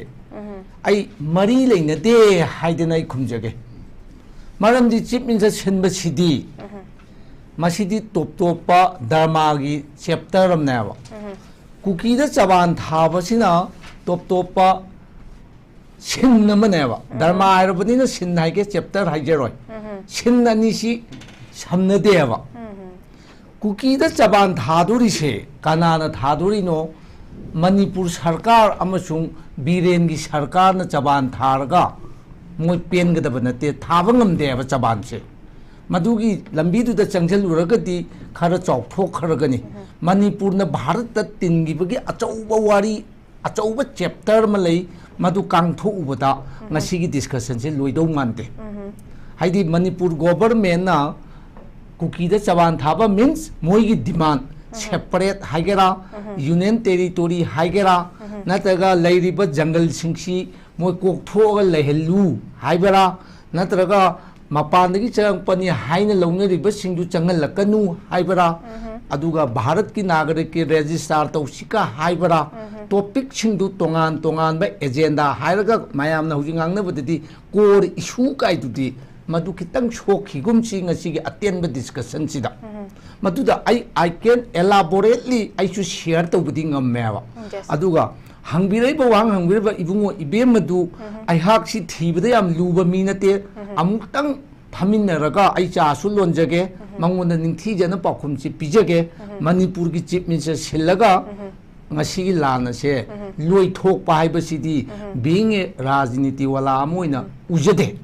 ꯑꯩ ꯃꯔꯤ ꯂꯩꯅꯗꯦ ꯍꯥꯏꯗꯅ ꯑꯩ ꯈꯨꯝꯖꯒꯦ꯫ ꯃꯔꯝꯗꯤ Chief Minister ꯁꯤꯟꯕꯁꯤꯗꯤ ꯃꯁꯤꯗꯤ ꯇꯣꯞ ꯇꯣꯞꯄ ꯙꯔꯃꯒꯤ chapter ꯑꯃꯅꯦꯕ꯫ ꯀꯨꯀꯤꯗ ꯆꯕꯥꯟ ꯊꯥꯕꯁꯤꯅ ꯇꯣꯞ ꯇꯣꯞꯄ ꯁꯤꯟ ꯑꯃꯅꯦꯕ꯫ ꯙꯔꯃ ꯍꯥꯏꯔꯕꯅꯤꯅ ꯁꯤꯟ ꯍꯥꯏꯒꯦ, chapter ꯍꯥꯏꯖꯔꯣꯏ꯫ ꯁꯤꯟ ꯑꯅꯤꯁꯤ ꯁꯝꯅꯗꯦꯕ꯫ ꯀꯨꯀꯤꯗ ꯆꯕꯥꯟ ꯊꯥꯗꯣꯔꯤꯁꯦ ꯀꯅꯥꯅ ꯊꯥꯗꯣꯔꯤꯅꯣ? ꯃꯅꯤꯄꯨꯔ ꯁꯔꯀꯥꯔ ꯑꯃꯁꯨꯡ ꯕꯤꯔꯦꯟꯒꯤ ꯁꯔꯀꯥꯔꯅ ꯆꯕꯥꯟ ꯊꯥꯔꯒ ꯃꯣꯏ ꯄꯦꯟꯒꯗꯕ ꯅꯠꯇꯦ, ꯊꯥꯕ ꯉꯝꯗꯦꯕ ꯆꯕꯥꯟꯁꯦ꯫ ꯃꯗꯨꯒꯤ ꯂꯝꯕꯤꯗꯨꯗ ꯆꯪꯁꯤꯜꯂꯨꯔꯒꯗꯤ ꯈꯔ ꯆꯥꯎꯊꯣꯛꯈ꯭ꯔꯒꯅꯤ꯫ ꯃꯅꯤꯄꯨꯔꯅ ꯚꯥꯔꯠꯇ ꯇꯤꯟꯈꯤꯕꯒꯤ ꯑꯆꯧꯕ ꯋꯥꯔꯤ, ꯑꯆꯧꯕ chapter ꯑꯃ ꯂꯩ, ꯃꯗꯨ ꯀꯥꯡꯊꯣꯛꯎꯕꯗ ꯉꯁꯤꯒꯤ discussion ꯁꯦ ꯂꯣꯏꯗꯧ ꯃꯥꯟꯗꯦ꯫ ꯍꯥꯏꯗꯤ ꯃꯅꯤꯄꯨꯔ government ꯅ ꯀꯨꯀꯤꯗ ꯆꯕꯥꯟ ꯊꯥꯕ means ꯃꯣꯏꯒꯤ demand separate ꯍꯥꯏꯒꯦꯔꯥ, union territory ꯍꯥꯏꯒꯦꯔꯥ, ꯅꯠꯇ꯭ꯔꯒ ꯂꯩꯔꯤꯕ ꯖꯪꯒꯜꯁꯤꯡꯁꯤ ꯃꯣꯏ ꯀꯣꯛꯊꯣꯛꯑꯒ ꯂꯩꯍꯜꯂꯨ ꯍꯥꯏꯕꯔꯥ, ꯅꯠꯇ꯭ꯔꯒ ꯃꯄꯥꯟꯗꯒꯤ ꯆꯪꯉꯛꯄꯅꯤ ꯍꯥꯏꯅ ꯂꯧꯅꯔꯤꯕꯁꯤꯡꯗꯨ ꯆꯪꯍꯜꯂꯛꯀꯅꯨ ꯍꯥꯏꯕꯔꯥ, ꯑꯗꯨꯒ ꯚꯥꯔꯠꯀꯤ ꯅꯥꯒꯔꯤꯛꯀꯤ ꯔꯦꯖꯤꯁꯇꯥꯔ ꯇꯧꯁꯤꯀ ꯍꯥꯏꯕꯔꯥ, ꯇꯣꯄꯤꯛꯁꯤꯡꯗꯨ ꯇꯣꯉꯥꯟ ꯇꯣꯉꯥꯟꯕ ꯑꯦꯖꯦꯟꯗꯥ ꯍꯥꯏꯔꯒ ꯃꯌꯥꯝꯅ ꯍꯧꯖꯤꯛ ꯉꯥꯡꯅꯕꯗꯗꯤ ꯀꯣꯔ ꯏꯁꯨ ꯀꯥꯏꯗꯨꯗꯤ ꯃꯗꯨ ꯈꯤꯇꯪ ꯁꯣꯛꯈꯤꯒꯨꯝꯁꯤ ꯉꯁꯤꯒꯤ ꯑꯇꯦꯟꯕ ꯗꯤꯁꯀꯁꯟꯁꯤꯗ꯫ ꯃꯗꯨꯗ ꯑꯩ, I can elaborately ꯑꯩꯁꯨ ꯁꯤꯌꯔ ꯇꯧꯕꯗꯤ ꯉꯝꯃꯦꯕ꯫ Yes. ꯑꯗꯨꯒ ꯍꯪꯕꯤꯔꯛꯏꯕ ꯋꯥꯍꯪ ꯍꯪꯕꯤꯔꯤꯕ ꯏꯕꯨꯡꯉꯣ ꯏꯕꯦꯝꯃꯗꯨ ꯑꯩꯍꯥꯛꯁꯤ ꯊꯤꯕꯗ ꯌꯥꯝ ꯂꯨꯕ ꯃꯤ ꯅꯠꯇꯦ꯫ ꯑꯃꯨꯛꯇꯪ ꯐꯝꯃꯤꯟꯅꯔꯒ ꯑꯩ ꯆꯥꯁꯨ ꯂꯣꯟꯖꯒꯦ, ꯃꯉꯣꯟꯗ ꯅꯤꯡꯊꯤꯖꯅ ꯄꯥꯎꯈꯨꯝꯁꯤ ꯄꯤꯖꯒꯦ꯫ ꯃꯅꯤꯄꯨꯔꯒꯤ ꯆꯤꯐ ꯃꯤꯅꯤꯁꯇꯔ ꯁꯤꯜꯂꯒ ꯉꯁꯤꯒꯤ ꯂꯥꯟ ꯑꯁꯦ ꯂꯣꯏꯊꯣꯛꯄ ꯍꯥꯏꯕꯁꯤꯗꯤ being a ꯔꯥꯖꯅꯤꯇꯤ ꯋꯥꯂꯥ ꯑꯃ ꯑꯣꯏꯅ ꯎꯖꯗꯦ꯫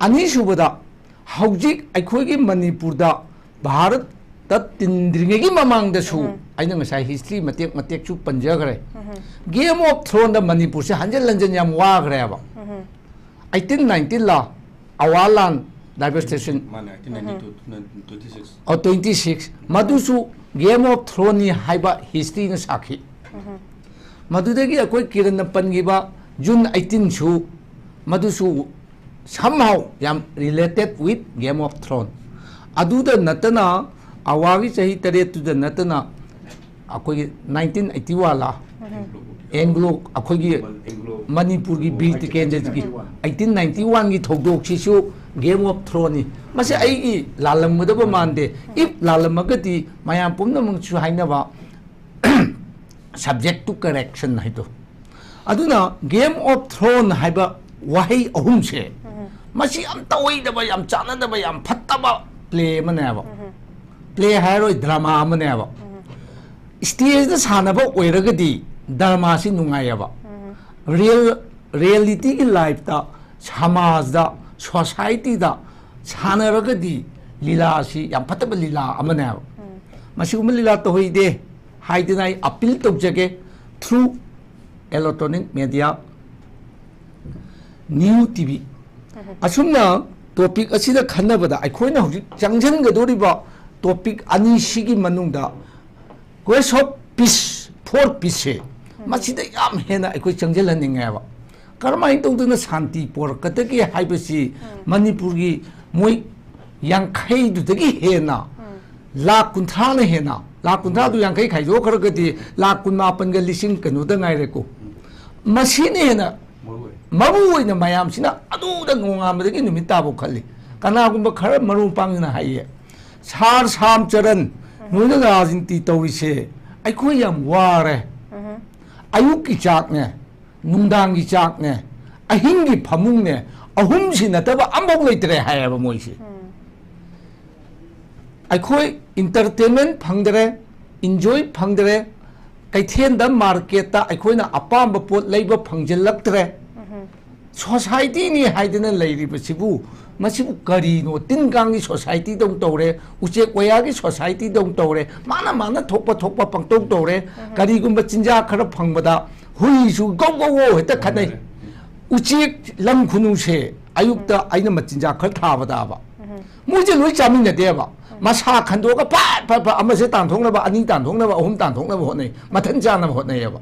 ꯑꯅꯤꯁꯨꯕꯗ, ꯍꯧꯖꯤꯛ ꯑꯩꯈꯣꯏꯒꯤ ꯃꯅꯤꯄꯨꯔꯗ ꯚꯥꯔꯠꯇ ꯇꯤꯟꯗ꯭ꯔꯤꯉꯩꯒꯤ ꯃꯃꯥꯡꯗꯁꯨ ꯑꯩꯅ ꯉꯁꯥꯏ ꯍꯤꯁꯇ꯭ꯔꯤ ꯃꯇꯦꯛ ꯃꯇꯦꯛꯁꯨ ꯄꯟꯖꯈ꯭ꯔꯦ꯫ ꯒꯦꯝ ꯑꯣꯐ ꯊ꯭ꯔꯣꯟꯗ ꯃꯅꯤꯄꯨꯔꯁꯦ ꯍꯟꯖꯟ ꯍꯟꯖꯟ ꯌꯥꯝ ꯋꯥꯈ꯭ꯔꯦꯕ꯫ ꯑꯩꯠꯇꯤꯟ ꯅꯥꯏꯟꯇꯤꯟꯂ ꯑꯋꯥ ꯂꯥꯟ ꯗꯥꯏꯕꯔꯁꯇꯦꯁꯟ ꯃꯥꯅꯦ, eighteen nineteen two twenty six. ꯑꯣ, ꯇ꯭ꯋꯦꯟꯇꯤ ꯁꯤꯛꯁ꯫ ꯃꯗꯨꯁꯨ ꯒꯦꯝ ꯑꯣꯐ ꯊ꯭ꯔꯣꯟꯅꯤ ꯍꯥꯏꯕ ꯍꯤꯁꯇ꯭ꯔꯤꯅ ꯁꯥꯈꯤ꯫ ꯃꯗꯨꯗꯒꯤ ꯑꯩꯈꯣꯏ ꯀꯤꯔꯟꯅ ꯄꯟꯈꯤꯕ ꯖꯨꯟ ꯑꯩꯠꯇꯤꯟꯁꯨ ꯃꯗꯨꯁꯨ somehow ꯌꯥꯝ related with Game of Throne꯫ ꯑꯗꯨꯗ ꯅꯠꯇꯅ ꯑꯋꯥꯒꯤ ꯆꯍꯤ ꯇꯔꯦꯠꯇꯨꯗ ꯅꯠꯇꯅ ꯑꯩꯈꯣꯏꯒꯤ ꯅꯥꯏꯟꯇꯤꯟ ꯑꯩꯠꯇꯤ ꯋꯥꯟꯂ ꯑꯦꯡꯒ꯭ꯂꯣ ꯑꯩꯈꯣꯏꯒꯤ ꯃꯅꯤꯄꯨꯔꯒꯤ ꯕꯤꯔ ꯇꯤꯀꯦꯟꯗ꯭ꯔꯖꯤꯠꯀꯤ ꯑꯩꯠꯇꯤꯟ ꯅꯥꯏꯟꯇꯤ ꯋꯥꯟꯒꯤ ꯊꯧꯗꯣꯛꯁꯤꯁꯨ ꯒꯦꯝ ꯑꯣꯐ ꯊ꯭ꯔꯣꯟꯅꯤ꯫ ꯃꯁꯤ ꯑꯩꯒꯤ ꯂꯥꯜꯂꯝꯒꯗꯕ ꯃꯥꯟꯗꯦ꯫ If ꯂꯥꯜꯂꯝꯃꯒꯗꯤ ꯃꯌꯥꯝ ꯄꯨꯝꯅꯃꯛꯁꯨ ꯍꯥꯏꯅꯕ subject to correction ꯍꯥꯏꯗꯣ꯫ ꯑꯗꯨꯅ ꯒꯦꯝ ꯑꯣꯐ ꯊ꯭ꯔꯣꯟ ꯍꯥꯏꯕ ꯋꯥꯍꯩ ꯑꯍꯨꯝꯁꯦ ꯃꯁꯤ ꯌꯥꯝ ꯇꯧꯍꯩꯗꯕ, ꯌꯥꯝ ꯆꯥꯟꯅꯗꯕ, ꯌꯥꯝ ꯐꯠꯇꯕ ꯄ꯭ꯂꯦ ꯑꯃꯅꯦꯕ꯫ ꯄ꯭ꯂꯦ ꯍꯥꯏꯔꯣꯏ, ꯗ꯭ꯔꯃꯥ ꯑꯃꯅꯦꯕ꯫ ꯁ꯭ꯇꯦꯖꯇ ꯁꯥꯟꯅꯕ ꯑꯣꯏꯔꯒꯗꯤ ꯗ꯭ꯔꯃꯥꯁꯤ ꯅꯨꯡꯉꯥꯏꯌꯦꯕ꯫ ꯔꯤꯌꯦꯜ ꯔꯤꯌꯦꯂꯤꯇꯤꯒꯤ ꯂꯥꯏꯐꯇ, ꯁꯃꯥꯖꯗ, ꯁꯣꯁꯥꯏꯇꯤꯗ ꯁꯥꯟꯅꯔꯒꯗꯤ ꯂꯤꯂꯥꯁꯤ ꯌꯥꯝ ꯐꯠꯇꯕ ꯂꯤꯂꯥ ꯑꯃꯅꯦꯕ꯫ ꯃꯁꯤꯒꯨꯝꯕ ꯂꯤꯂꯥ ꯇꯧꯍꯩꯗꯦ ꯍꯥꯏꯗꯅ ꯑꯩ ꯑꯄꯤꯜ ꯇꯧꯖꯒꯦ through electronic media, new T V꯫ ꯑꯁꯨꯝꯅ ꯇꯣꯄꯤꯛ ꯑꯁꯤꯗ ꯈꯟꯅꯕꯗ ꯑꯩꯈꯣꯏꯅ ꯍꯧꯖꯤꯛ ꯆꯪꯁꯤꯟꯒꯗꯧꯔꯤꯕ ꯇꯣꯄꯤꯛ ꯑꯅꯤꯁꯤꯒꯤ ꯃꯅꯨꯡꯗ Quest of Peace, for Peace ꯁꯦ ꯃꯁꯤꯗ ꯌꯥꯝ ꯍꯦꯟꯅ ꯑꯩꯈꯣꯏ ꯆꯪꯁꯤꯜꯍꯟꯅꯤꯡꯉꯦꯕ꯫ ꯀꯔꯝꯍꯥꯏꯅ ꯇꯧꯗꯅ ꯁꯥꯟꯇꯤ ꯄꯣꯔꯛꯀꯗꯒꯦ ꯍꯥꯏꯕꯁꯤ ꯃꯅꯤꯄꯨꯔꯒꯤ ꯃꯣꯏ ꯌꯥꯡꯈꯩꯗꯨꯗꯒꯤ ꯍꯦꯟꯅ ꯂꯥꯛ ꯀꯨꯟꯊ꯭ꯔꯥꯅ ꯍꯦꯟꯅ, ꯂꯥꯛ ꯀꯨꯟꯊ꯭ꯔꯥꯗꯨ ꯌꯥꯡꯈꯩ ꯈꯥꯏꯗꯣꯛꯈ꯭ꯔꯒꯗꯤ ꯂꯥꯛ ꯀꯨꯟꯃꯥꯄꯟꯒ ꯂꯤꯁꯤꯡ ꯀꯩꯅꯣꯗ ꯉꯥꯏꯔꯦꯀꯣ꯫ ꯃꯁꯤꯅ ꯍꯦꯟꯅ ꯃꯔꯨ ꯑꯣꯏ꯫ ꯃꯔꯨ ꯑꯣꯏꯅ ꯃꯌꯥꯝꯁꯤꯅ ꯑꯗꯨꯗ ꯅꯣꯡꯉꯥꯟꯕꯗꯒꯤ ꯅꯨꯃꯤꯠ ꯇꯥꯕꯧ ꯈꯜꯂꯤ꯫ ꯀꯅꯥꯒꯨꯝꯕ ꯈꯔ ꯃꯔꯨ ꯃꯄꯥꯡꯁꯤꯅ ꯍꯥꯏꯌꯦ, "ꯁꯥꯔ ꯁꯥꯝꯆꯔꯟ, ꯅꯣꯏꯅ ꯔꯥꯖꯅꯤꯇꯤ ꯇꯧꯔꯤꯁꯦ ꯑꯩꯈꯣꯏ ꯌꯥꯝ ꯋꯥꯔꯦ꯫ ꯑꯌꯨꯛꯀꯤ ꯆꯥꯛꯅꯦ, ꯅꯨꯡꯗꯥꯡꯒꯤ ꯆꯥꯛꯅꯦ, ꯑꯍꯤꯡꯒꯤ ꯐꯃꯨꯡꯅꯦ, ꯑꯍꯨꯝꯁꯤ ꯅꯠꯇꯕ ꯑꯃꯐꯥꯎ ꯂꯩꯇ꯭ꯔꯦ" ꯍꯥꯏꯌꯦꯕ ꯃꯣꯏꯁꯦ꯫ ꯑꯩꯈꯣꯏ entertainment ꯐꯪꯗ꯭ꯔꯦ, enjoy ꯐꯪꯗ꯭ꯔꯦ, ꯀꯩꯊꯦꯜꯗ, ꯃꯥꯔꯀꯦꯠꯇ ꯑꯩꯈꯣꯏꯅ ꯑꯄꯥꯝꯕ ꯄꯣꯠ ꯂꯩꯕ ꯐꯪꯖꯤꯜꯂꯛꯇ꯭ꯔꯦ꯫ ꯁꯣꯁꯥꯏꯇꯤꯅꯤ ꯍꯥꯏꯗꯅ ꯂꯩꯔꯤꯕꯁꯤꯕꯨ, ꯃꯁꯤꯕꯨ ꯀꯔꯤꯅꯣ? ꯇꯤꯟ ꯀꯥꯡꯒꯤ ꯁꯣꯁꯥꯏꯇꯤꯗꯧ ꯇꯧꯔꯦ, ꯎꯆꯦꯛ ꯋꯥꯌꯥꯒꯤ ꯁꯣꯁꯥꯏꯇꯤꯗꯧ ꯇꯧꯔꯦ, ꯃꯥꯅ ꯃꯥꯅ ꯊꯣꯛꯄ ꯊꯣꯛꯄ ꯄꯪꯇꯧ ꯇꯧꯔꯦ꯫ ꯀꯔꯤꯒꯨꯝꯕ ꯆꯤꯟꯖꯥꯛ ꯈꯔ ꯐꯪꯕꯗ ꯍꯨꯏꯁꯨ ꯒꯧ ꯒꯧ ꯒꯧ ꯍꯦꯛꯇ ꯈꯠꯅꯩ꯫ ꯎꯆꯦꯛ ꯂꯝ ꯈꯨꯅꯨꯁꯦ ꯑꯌꯨꯛꯇ ꯑꯩꯅ ꯃꯆꯤꯟꯖꯥꯛ ꯈꯔ ꯊꯥꯕꯗꯕ, ꯃꯣꯏꯁꯦ ꯂꯣꯏ ꯆꯥꯃꯤꯟꯅꯗꯦꯕ꯫ ꯃꯁꯥ ꯈꯟꯗꯣꯛꯑꯒ ꯐꯠ ꯐꯠ ꯐꯠ ꯑꯃꯁꯦ ꯇꯥꯟꯊꯣꯛꯅꯕ, ꯑꯅꯤ ꯇꯥꯟꯊꯣꯛꯅꯕ, ꯑꯍꯨꯝ ꯇꯥꯟꯊꯣꯛꯅꯕ ꯍꯣꯠꯅꯩ, ꯃꯊꯟ ꯆꯥꯅꯕ ꯍꯣꯠꯅꯩꯌꯦꯕ꯫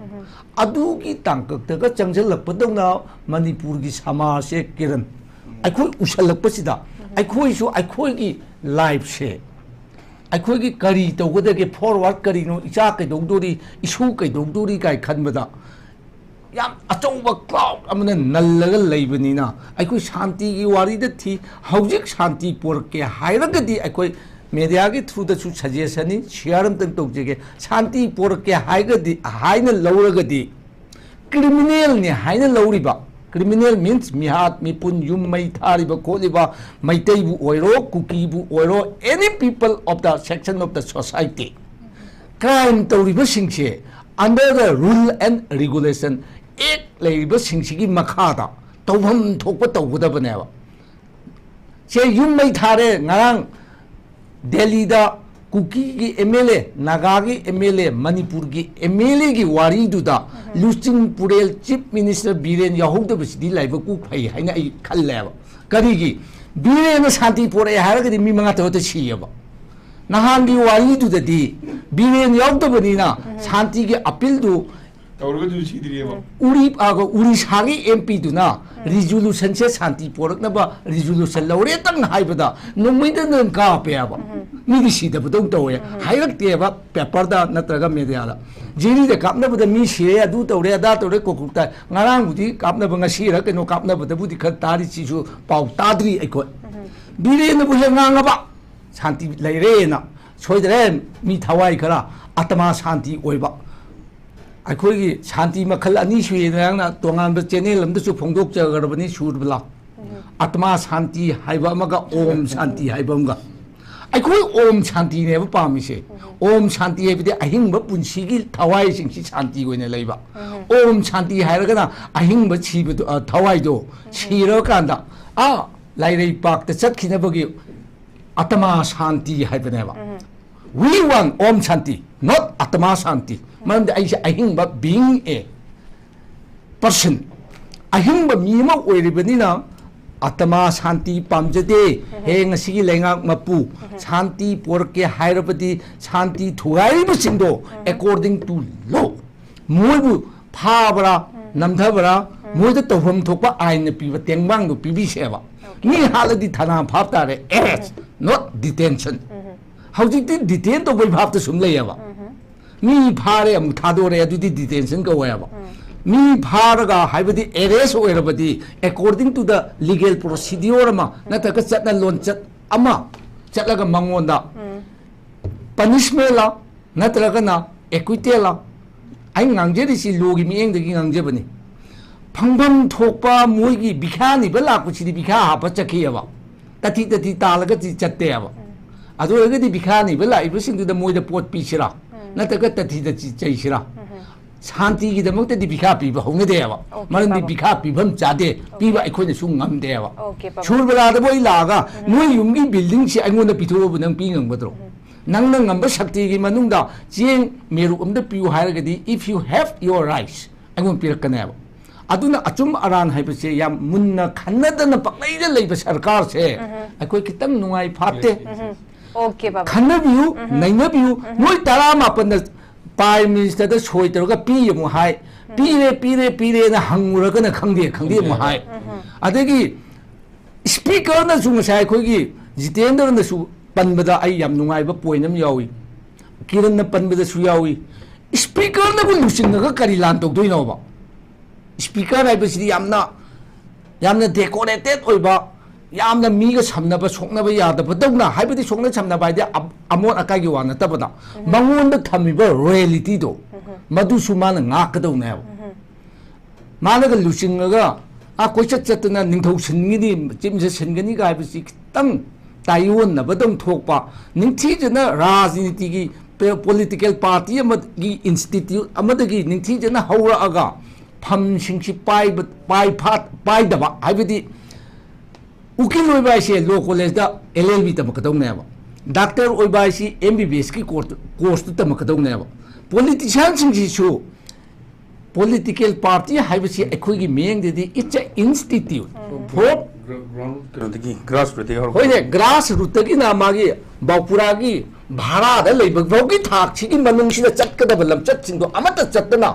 ꯑꯗꯨꯒꯤ ꯇꯥꯡꯀꯛꯇꯒ ꯆꯪꯁꯤꯜꯂꯛꯄꯗꯧꯅ ꯃꯅꯤꯄꯨꯔꯒꯤ ꯁꯃꯥꯖꯁꯦ, ꯀꯤꯔꯟ, ꯑꯩꯈꯣꯏ ꯎꯁꯜꯂꯛꯄꯁꯤꯗ ꯑꯩꯈꯣꯏꯁꯨ ꯑꯩꯈꯣꯏꯒꯤ ꯂꯥꯏꯐꯁꯦ, ꯑꯩꯈꯣꯏꯒꯤ ꯀꯔꯤ ꯇꯧꯒꯗꯒꯦ, ꯐꯣꯔꯋꯥꯔꯗ ꯀꯔꯤꯅꯣ, ꯏꯆꯥ ꯀꯩꯗꯧꯗꯣꯔꯤ, ꯏꯁꯨ ꯀꯩꯗꯧꯗꯣꯔꯤ ꯀꯥꯏ ꯈꯟꯕꯗ ꯌꯥꯝ ꯑꯆꯧꯕ ꯀ꯭ꯂꯥꯎꯗ ꯑꯃꯅ ꯅꯜꯂꯒ ꯂꯩꯕꯅꯤꯅ, ꯑꯩꯈꯣꯏ ꯁꯥꯟꯇꯤꯒꯤ ꯋꯥꯔꯤꯗ ꯊꯤ꯫ ꯍꯧꯖꯤꯛ ꯁꯥꯟꯇꯤ ꯄꯣꯔꯛꯀꯦ ꯍꯥꯏꯔꯒꯗꯤ, ꯑꯩꯈꯣꯏ ꯃꯦꯗꯤꯌꯥꯒꯤ ꯊ꯭ꯔꯨꯗꯁꯨ ꯁꯖꯦꯁꯟꯅꯤ, ꯁꯤꯌꯥꯔ ꯑꯝꯇꯪ ꯇꯧꯖꯒꯦ꯫ ꯁꯥꯟꯇꯤ ꯄꯣꯔꯛꯀꯦ ꯍꯥꯏꯔꯒꯗꯤ, ꯍꯥꯏꯅ ꯂꯧꯔꯒꯗꯤ, ꯀ꯭ꯔꯤꯃꯤꯅꯦꯜꯅꯤ ꯍꯥꯏꯅ ꯂꯧꯔꯤꯕ, ꯀ꯭ꯔꯤꯃꯤꯅꯦꯜ ꯃꯤꯟꯁ ꯃꯤꯍꯥꯠ, ꯃꯤꯄꯨꯟ, ꯌꯨꯝ ꯃꯩ ꯊꯥꯔꯤꯕ ꯈꯣꯠꯂꯤꯕ, ꯃꯩꯇꯩꯕꯨ ꯑꯣꯏꯔꯣ, ꯀꯨꯀꯤꯕꯨ ꯑꯣꯏꯔꯣ, any people of the section of the society, crime ꯇꯧꯔꯤꯕꯁꯤꯡꯁꯦ under the rule and regulation, act ꯂꯩꯔꯤꯕꯁꯤꯡꯁꯤꯒꯤ ꯃꯈꯥꯗ ꯇꯧꯐꯝ ꯊꯣꯛꯄ ꯇꯧꯒꯗꯕꯅꯦꯕ꯫ ꯁꯦ, ꯌꯨꯝ ꯃꯩ ꯊꯥꯔꯦ꯫ ꯉꯔꯥꯡ ꯗꯦꯜꯂꯤꯗ ꯀꯨꯀꯤꯒꯤ ꯑꯦꯝ ꯑꯦꯜ ꯑꯦ, ꯅꯥꯒꯥꯒꯤ ꯑꯦꯝ ꯑꯦꯜ ꯑꯦ, ꯃꯅꯤꯄꯨꯔꯒꯤ ꯑꯦꯝ ꯑꯦꯜ ꯑꯦꯒꯤ ꯋꯥꯔꯤꯗꯨꯗ ꯂꯨꯆꯤꯡ ꯄꯨꯔꯦꯜ ꯆꯤꯐ ꯃꯤꯅꯤꯁꯇꯔ ꯕꯤꯔꯦꯟ ꯌꯥꯎꯍꯧꯗꯕꯁꯤꯗꯤ ꯂꯥꯏꯕꯛꯄꯨ ꯐꯩ ꯍꯥꯏꯅ ꯑꯩ ꯈꯜꯂꯦꯕ꯫ ꯀꯔꯤꯒꯤ? ꯕꯤꯔꯦꯟꯅ ꯁꯥꯟꯇꯤ ꯄꯣꯔꯛꯑꯦ ꯍꯥꯏꯔꯒꯗꯤ ꯃꯤ ꯃꯉꯥ ꯇꯔꯨꯛꯇ ꯁꯤꯌꯦꯕ꯫ ꯅꯍꯥꯟꯒꯤ ꯋꯥꯔꯤꯗꯨꯗꯗꯤ ꯕꯤꯔꯦꯟ ꯌꯥꯎꯗꯕꯅꯤꯅ ꯁꯥꯟꯇꯤꯒꯤ ꯑꯄꯤꯜꯗꯨ ꯇꯧꯔꯒꯁꯨ ꯁꯤꯗ꯭ꯔꯤꯑꯕ꯫ ꯎꯔꯤ-, ꯑ, ꯎꯔꯤꯁꯥꯒꯤ ꯑꯦꯝ ꯄꯤꯗꯨꯅ ꯔꯤꯖꯣꯂꯨꯁꯟꯁꯦ ꯁꯥꯟꯇꯤ ꯄꯣꯔꯛꯅꯕ ꯔꯤꯖꯣꯂꯨꯁꯟ ꯂꯧꯔꯦꯇꯪ ꯍꯥꯏꯕꯗ ꯅꯣꯡꯃꯩꯗ ꯅꯪ ꯀꯥꯞꯄꯦꯕ꯫ ꯃꯤꯗꯤ ꯁꯤꯗꯕꯗꯧ ꯇꯧꯋꯦ꯫ ꯍꯥꯏꯔꯛꯇꯦꯕ ꯄꯦꯄꯔꯗ ꯅꯠꯇ꯭ꯔꯒ ꯃꯦꯗꯤꯌꯥꯗ꯫ ꯖꯤꯔꯤꯗ ꯀꯥꯞꯅꯕꯗ ꯃꯤ ꯁꯤꯔꯦ, ꯑꯗꯨ ꯇꯧꯔꯦ, ꯑꯗꯥ ꯇꯧꯔꯦ, ꯀꯣꯀꯨꯞꯇ꯫ ꯉꯔꯥꯡꯕꯨꯗꯤ ꯀꯥꯞꯅꯕ, ꯉꯁꯤꯔ ꯀꯩꯅꯣ ꯀꯥꯞꯅꯕꯗꯕꯨꯗꯤ ꯈꯔ ꯇꯥꯔꯤ, ꯁꯤꯁꯨ ꯄꯥꯎ ꯇꯥꯗ꯭ꯔꯤ ꯑꯩꯈꯣꯏ꯫ ꯕꯤꯔꯦꯟꯅꯕꯨ ꯍꯦꯛ ꯉꯥꯡꯉꯕ ꯁꯥꯟꯇꯤ ꯂꯩꯔꯦꯅ꯫ ꯁꯣꯏꯗ꯭ꯔꯦ꯫ ꯃꯤ ꯊꯋꯥꯏ ꯈꯔ ꯑꯇꯃꯥ ꯁꯥꯟꯇꯤ ꯑꯣꯏꯕ꯫ ꯑꯩꯈꯣꯏꯒꯤ ꯁꯥꯟꯇꯤ ꯃꯈꯜ ꯑꯅꯤ ꯁꯨꯏ꯫ ꯅꯪꯅ ꯇꯣꯉꯥꯟꯕ ꯆꯦꯅꯦꯜ ꯑꯃꯗꯁꯨ ꯐꯣꯡꯗꯣꯛꯆꯈ꯭ꯔꯕꯅꯤ, ꯁꯨꯔꯕꯂꯥ꯫ ꯑꯇꯃꯥ ꯁꯥꯟꯇꯤ ꯍꯥꯏꯕ ꯑꯃꯒ ꯑꯣꯝ ꯁꯥꯟꯇꯤ ꯍꯥꯏꯕ ꯑꯃꯒ꯫ ꯑꯩꯈꯣꯏ ꯑꯣꯝ ꯁꯥꯟꯇꯤꯅꯦꯕ ꯄꯥꯝꯃꯤꯁꯦ꯫ ꯑꯣꯝ ꯁꯥꯟꯇꯤ ꯍꯥꯏꯕꯗꯤ ꯑꯍꯤꯡꯕ ꯄꯨꯟꯁꯤꯒꯤ ꯊꯋꯥꯏꯁꯤꯡꯁꯤ ꯁꯥꯟꯇꯤ ꯑꯣꯏꯅ ꯂꯩꯕ꯫ ꯑꯣꯝ ꯁꯥꯟꯇꯤ ꯍꯥꯏꯔꯒꯅ ꯑꯍꯤꯡꯕ ꯁꯤꯕꯗꯣ, ꯑ, ꯊꯋꯥꯏꯗꯣ ꯁꯤꯔꯀꯥꯟꯗ, ꯑꯥ, ꯂꯥꯏꯔꯩꯄꯥꯛꯇ ꯆꯠꯈꯤꯅꯕꯒꯤ ꯑꯇꯃꯥ ꯁꯥꯟꯇꯤ ꯍꯥꯏꯕꯅꯦꯕ꯫ We want Om Shanti, not Atma Shanti꯫ ꯃꯔꯝꯗꯤ ꯑꯩꯁꯦ ꯑꯍꯤꯡꯕ being a person, ꯑꯍꯤꯡꯕ ꯃꯤ ꯑꯃ ꯑꯣꯏꯔꯤꯕꯅꯤꯅ ꯑꯇꯃꯥ ꯁꯥꯟꯇꯤ ꯄꯥꯝꯖꯗꯦ꯫ ꯍꯦ, ꯉꯁꯤꯒꯤ ꯂꯩꯉꯥꯛ ꯃꯄꯨ, ꯁꯥꯟꯇꯤ ꯄꯣꯔꯛꯀꯦ ꯍꯥꯏꯔꯕꯗꯤ ꯁꯥꯟꯇꯤ ꯊꯨꯒꯥꯏꯔꯤꯕꯁꯤꯡꯗꯣ according to law, ꯃꯣꯏꯕꯨ ꯐꯥꯕ꯭ꯔꯥ, ꯅꯝꯊꯕ꯭ꯔꯥ, ꯃꯣꯏꯗ ꯇꯧꯐꯝ ꯊꯣꯛꯄ ꯑꯥꯏꯟꯅ ꯄꯤꯕ ꯇꯦꯡꯕꯥꯡꯗꯣ ꯄꯤꯕꯤꯁꯦꯕ꯫ ꯃꯤ ꯍꯥꯠꯂꯗꯤ ꯊꯅꯥ ꯐꯥꯞ ꯇꯥꯔꯦ, arrest, not detention꯫ ꯍꯧꯖꯤꯛꯇꯤ detain ꯇꯧꯕꯩ ꯐꯥꯞꯇ ꯁꯨꯝ ꯂꯩꯌꯦꯕ꯫ ꯃꯤ ꯐꯥꯔꯦ ꯑꯃꯨꯛ ꯊꯥꯗꯣꯔꯦ, ꯑꯗꯨꯗꯤ detention ꯀꯧꯋꯦꯕ꯫ ꯃꯤ ꯐꯥꯔꯒ, ꯍꯥꯏꯕꯗꯤ arrest ꯑꯣꯏꯔꯕꯗꯤ, according to the legal procedure ꯑꯃ ꯅꯠꯇ꯭ꯔꯒ ꯆꯠꯅ ꯂꯣꯟꯆꯠ ꯑꯃ ꯆꯠꯂꯒ ꯃꯉꯣꯟꯗ punishment ꯂꯥ ꯅꯠꯇ꯭ꯔꯒꯅ acquittal ꯂꯥ? ꯑꯩ ꯉꯥꯡꯖꯔꯤꯁꯤ law ꯒꯤ ꯃꯤꯠꯌꯦꯡꯗꯒꯤ ꯉꯥꯡꯖꯕꯅꯤ꯫ ꯐꯪꯐꯝ ꯊꯣꯛꯄ ꯃꯣꯏꯒꯤ ꯚꯤꯈꯥ ꯅꯤꯕ ꯂꯥꯛꯄꯁꯤꯗꯤ ꯚꯤꯈꯥ ꯍꯥꯞꯄ ꯆꯠꯈꯤꯑꯕ꯫ ꯇꯊꯤ ꯇꯊꯤ ꯇꯥꯜꯂꯒꯗꯤ ꯆꯠꯇꯦꯕ꯫ ꯑꯗꯨ ꯑꯣꯏꯔꯒꯗꯤ ꯚꯤꯈꯥ ꯅꯤꯕ ꯂꯥꯛꯏꯕꯁꯤꯡꯗꯨꯗ ꯃꯣꯏꯗ ꯄꯣꯠ ꯄꯤꯁꯤꯔꯥ? ꯅꯠꯇ꯭ꯔꯒ ꯇꯊꯤ ꯇꯊꯤ ꯆꯩꯁꯤꯔꯥ? ꯁꯥꯟꯇꯤꯒꯤꯗꯃꯛꯇꯗꯤ ꯚꯤꯈꯥ ꯄꯤꯕ ꯍꯧꯅꯗꯦꯕ꯫ Okay, ꯃꯔꯝꯗꯤ ꯄꯥꯕꯝ꯫ ꯚꯤꯈꯥ ꯄꯤꯐꯝ ꯆꯥꯗꯦ, ꯄꯤꯕ ꯑꯩꯈꯣꯏꯅꯁꯨ ꯉꯝꯗꯦꯕ꯫ Okay, ꯄꯥꯕꯝ꯫ ꯁꯨꯔꯕꯂꯥꯗꯕꯨ ꯑꯩ ꯂꯥꯛꯑꯒ ꯅꯣꯏ ꯌꯨꯝꯒꯤ building ꯁꯤ ꯑꯩꯉꯣꯟꯗ ꯄꯤꯊꯣꯛꯑꯕ ꯅꯪ ꯄꯤ ꯉꯝꯒꯗ꯭ꯔꯣ? ꯅꯪꯅ ꯉꯝꯕ ꯁꯛꯇꯤꯒꯤ ꯃꯅꯨꯡꯗ ꯆꯦꯡ ꯃꯦꯔꯨꯛ ꯑꯝꯗ ꯄꯤꯌꯨ ꯍꯥꯏꯔꯒꯗꯤ, if you have your rights, ꯑꯩꯉꯣꯟꯗ ꯄꯤꯔꯛꯀꯅꯦꯕ꯫ ꯑꯗꯨꯅ ꯑꯆꯨꯝ ꯑꯔꯥꯟ ꯍꯥꯏꯕꯁꯦ ꯌꯥꯝ ꯃꯨꯟꯅ ꯈꯟꯅꯗꯅ ꯄꯪꯂꯩꯗ ꯂꯩꯕ ꯁꯔꯀꯥꯔꯁꯦ ꯑꯩꯈꯣꯏ ꯈꯤꯇꯪ ꯅꯨꯡꯉꯥꯏ ꯐꯥꯠꯇꯦ꯫ Okay, ꯄꯥꯕꯝ꯫ ꯈꯟꯅꯕꯤꯌꯨ, ꯅꯩꯅꯕꯤꯌꯨ꯫ ꯅꯣꯏ ꯇꯔꯥꯃꯥꯄꯟꯅ Prime Minister ꯗ ꯁꯣꯏ ꯇꯧꯔꯒ ꯄꯤ ꯑꯃꯨꯛ ꯍꯥꯏ, ꯄꯤꯔꯦ, ꯄꯤꯔꯦ, ꯄꯤꯔꯦꯅ ꯍꯪꯉꯨꯔꯒꯅ ꯈꯪꯗꯦ, ꯈꯪꯗꯦ ꯑꯃꯨꯛ ꯍꯥꯏ꯫ ꯑꯗꯒꯤ Speaker ꯅꯁꯨ ꯉꯁꯥꯏ ꯑꯩꯈꯣꯏꯒꯤ ꯖꯤꯇꯦꯟꯗ꯭ꯔꯅꯁꯨ ꯄꯟꯕꯗ ꯑꯩ ꯌꯥꯝ ꯅꯨꯡꯉꯥꯏꯕ ꯄꯣꯏꯟ ꯑꯃ ꯌꯥꯎꯏ, ꯀꯤꯔꯟꯅ ꯄꯟꯕꯗꯁꯨ ꯌꯥꯎꯏ꯫ ꯏꯁꯄꯤꯀꯔꯅꯕꯨ ꯂꯨꯆꯤꯡꯉꯒ ꯀꯔꯤ ꯂꯥꯟ ꯇꯧꯗꯣꯏꯅꯣꯕ? ꯏꯁꯄꯤꯀꯔ ꯍꯥꯏꯕꯁꯤꯗꯤ ꯌꯥꯝꯅ, ꯌꯥꯝꯅ ꯗꯦꯀꯣꯔꯦꯇꯦꯠ ꯑꯣꯏꯕ, ꯌꯥꯝꯅ ꯃꯤꯒ ꯁꯝꯅꯕ ꯁꯣꯛꯅꯕ ꯌꯥꯗꯕꯗꯧꯅ, ꯍꯥꯏꯕꯗꯤ ꯁꯣꯛꯅ ꯁꯝꯅꯕ ꯍꯥꯏꯗꯤ ꯑ-, ꯑꯃꯣꯠ ꯑꯀꯥꯏꯒꯤ ꯋꯥ ꯅꯠꯇꯕꯗ, ꯎꯝ꯫ ꯃꯉꯣꯟꯗ ꯊꯝꯃꯤꯕ ꯔꯣꯌꯦꯂꯤꯇꯤꯗꯣ, ꯎꯝ꯫ ꯃꯗꯨꯁꯨ ꯃꯥꯅ ꯉꯥꯛꯀꯗꯧꯅꯦꯕ꯫ ꯎꯝ꯫ ꯃꯥꯅꯒ ꯂꯨꯆꯤꯡꯉꯒ, ꯑꯥ, ꯀꯣꯏꯆꯠ ꯆꯠꯇꯅ ꯅꯤꯡꯊꯧ ꯁꯤꯟꯒꯅꯤ, ꯆꯤꯞ ꯃꯤꯅꯤꯁꯇꯔ ꯁꯤꯟꯒꯅꯤꯒ ꯍꯥꯏꯕꯁꯤ ꯈꯤꯇꯪ ꯇꯥꯏꯑꯣꯟꯅꯕꯗꯧ ꯊꯣꯛꯄ, ꯅꯤꯡꯊꯤꯖꯅ ꯔꯥꯖꯅꯤꯇꯤꯒꯤ ꯄꯦ-, ꯄꯣꯂꯤꯇꯤꯀꯦꯜ ꯄꯥꯔꯇꯤ ꯑꯃꯒꯤ ꯏꯟꯁꯇꯤꯇ꯭ꯌꯨꯠ ꯑꯃꯗꯒꯤ ꯅꯤꯡꯊꯤꯖꯅ ꯍꯧꯔꯛꯑꯒ ꯐꯝꯁꯤꯡꯁꯤ ꯄꯥꯏꯕ, ꯄꯥꯏꯐꯥꯠ-, ꯄꯥꯏꯗꯕ ꯍꯥꯏꯕꯗꯤ ꯎꯀꯤꯜ ꯑꯣꯏꯕ ꯍꯥꯏꯁꯦ ꯂꯣ ꯀꯣꯂꯦꯖꯇ ꯑꯦꯜ ꯑꯦꯜ ꯕꯤ ꯇꯝꯃꯛꯀꯗꯧꯅꯦꯕ, ꯗꯥꯛꯇꯔ ꯑꯣꯏꯕ ꯍꯥꯏꯁꯤ ꯑꯦꯝ ꯕꯤ ꯕꯤ ꯑꯦꯁꯀꯤ ꯀꯣꯔꯁ-, ꯀꯣꯔꯁꯇꯨ ꯇꯝꯃꯛꯀꯗꯧꯅꯦꯕ, ꯄꯣꯂꯤꯇꯤꯁꯤꯌꯥꯟꯁꯤꯡꯁꯤꯁꯨ ꯄꯣꯂꯤꯇꯤꯀꯦꯜ ꯄꯥꯔꯇꯤ ꯍꯥꯏꯕꯁꯤ ꯑꯩꯈꯣꯏꯒꯤ ꯃꯤꯠꯌꯦꯡꯗꯗꯤ it's a institute for grown ꯀꯩꯅꯣꯗꯒꯤ, ꯒ꯭ꯔꯥꯁ ꯔꯨꯠꯇꯒꯤ ꯍꯧꯔꯛꯄ꯫ ꯍꯣꯏꯅꯦ, ꯒ꯭ꯔꯥꯁ ꯔꯨꯠꯇꯒꯤꯅ ꯃꯥꯒꯤ ꯕꯥꯎꯄꯨꯔꯥꯒꯤ ꯚꯥꯔꯥꯗ ꯂꯩꯕ ꯐꯥꯎꯒꯤ ꯊꯥꯛꯁꯤꯒꯤ ꯃꯅꯨꯡꯁꯤꯗ ꯆꯠꯀꯗꯕ ꯂꯝꯆꯠꯁꯤꯡꯗꯣ ꯑꯃꯠꯇ ꯆꯠꯇꯅ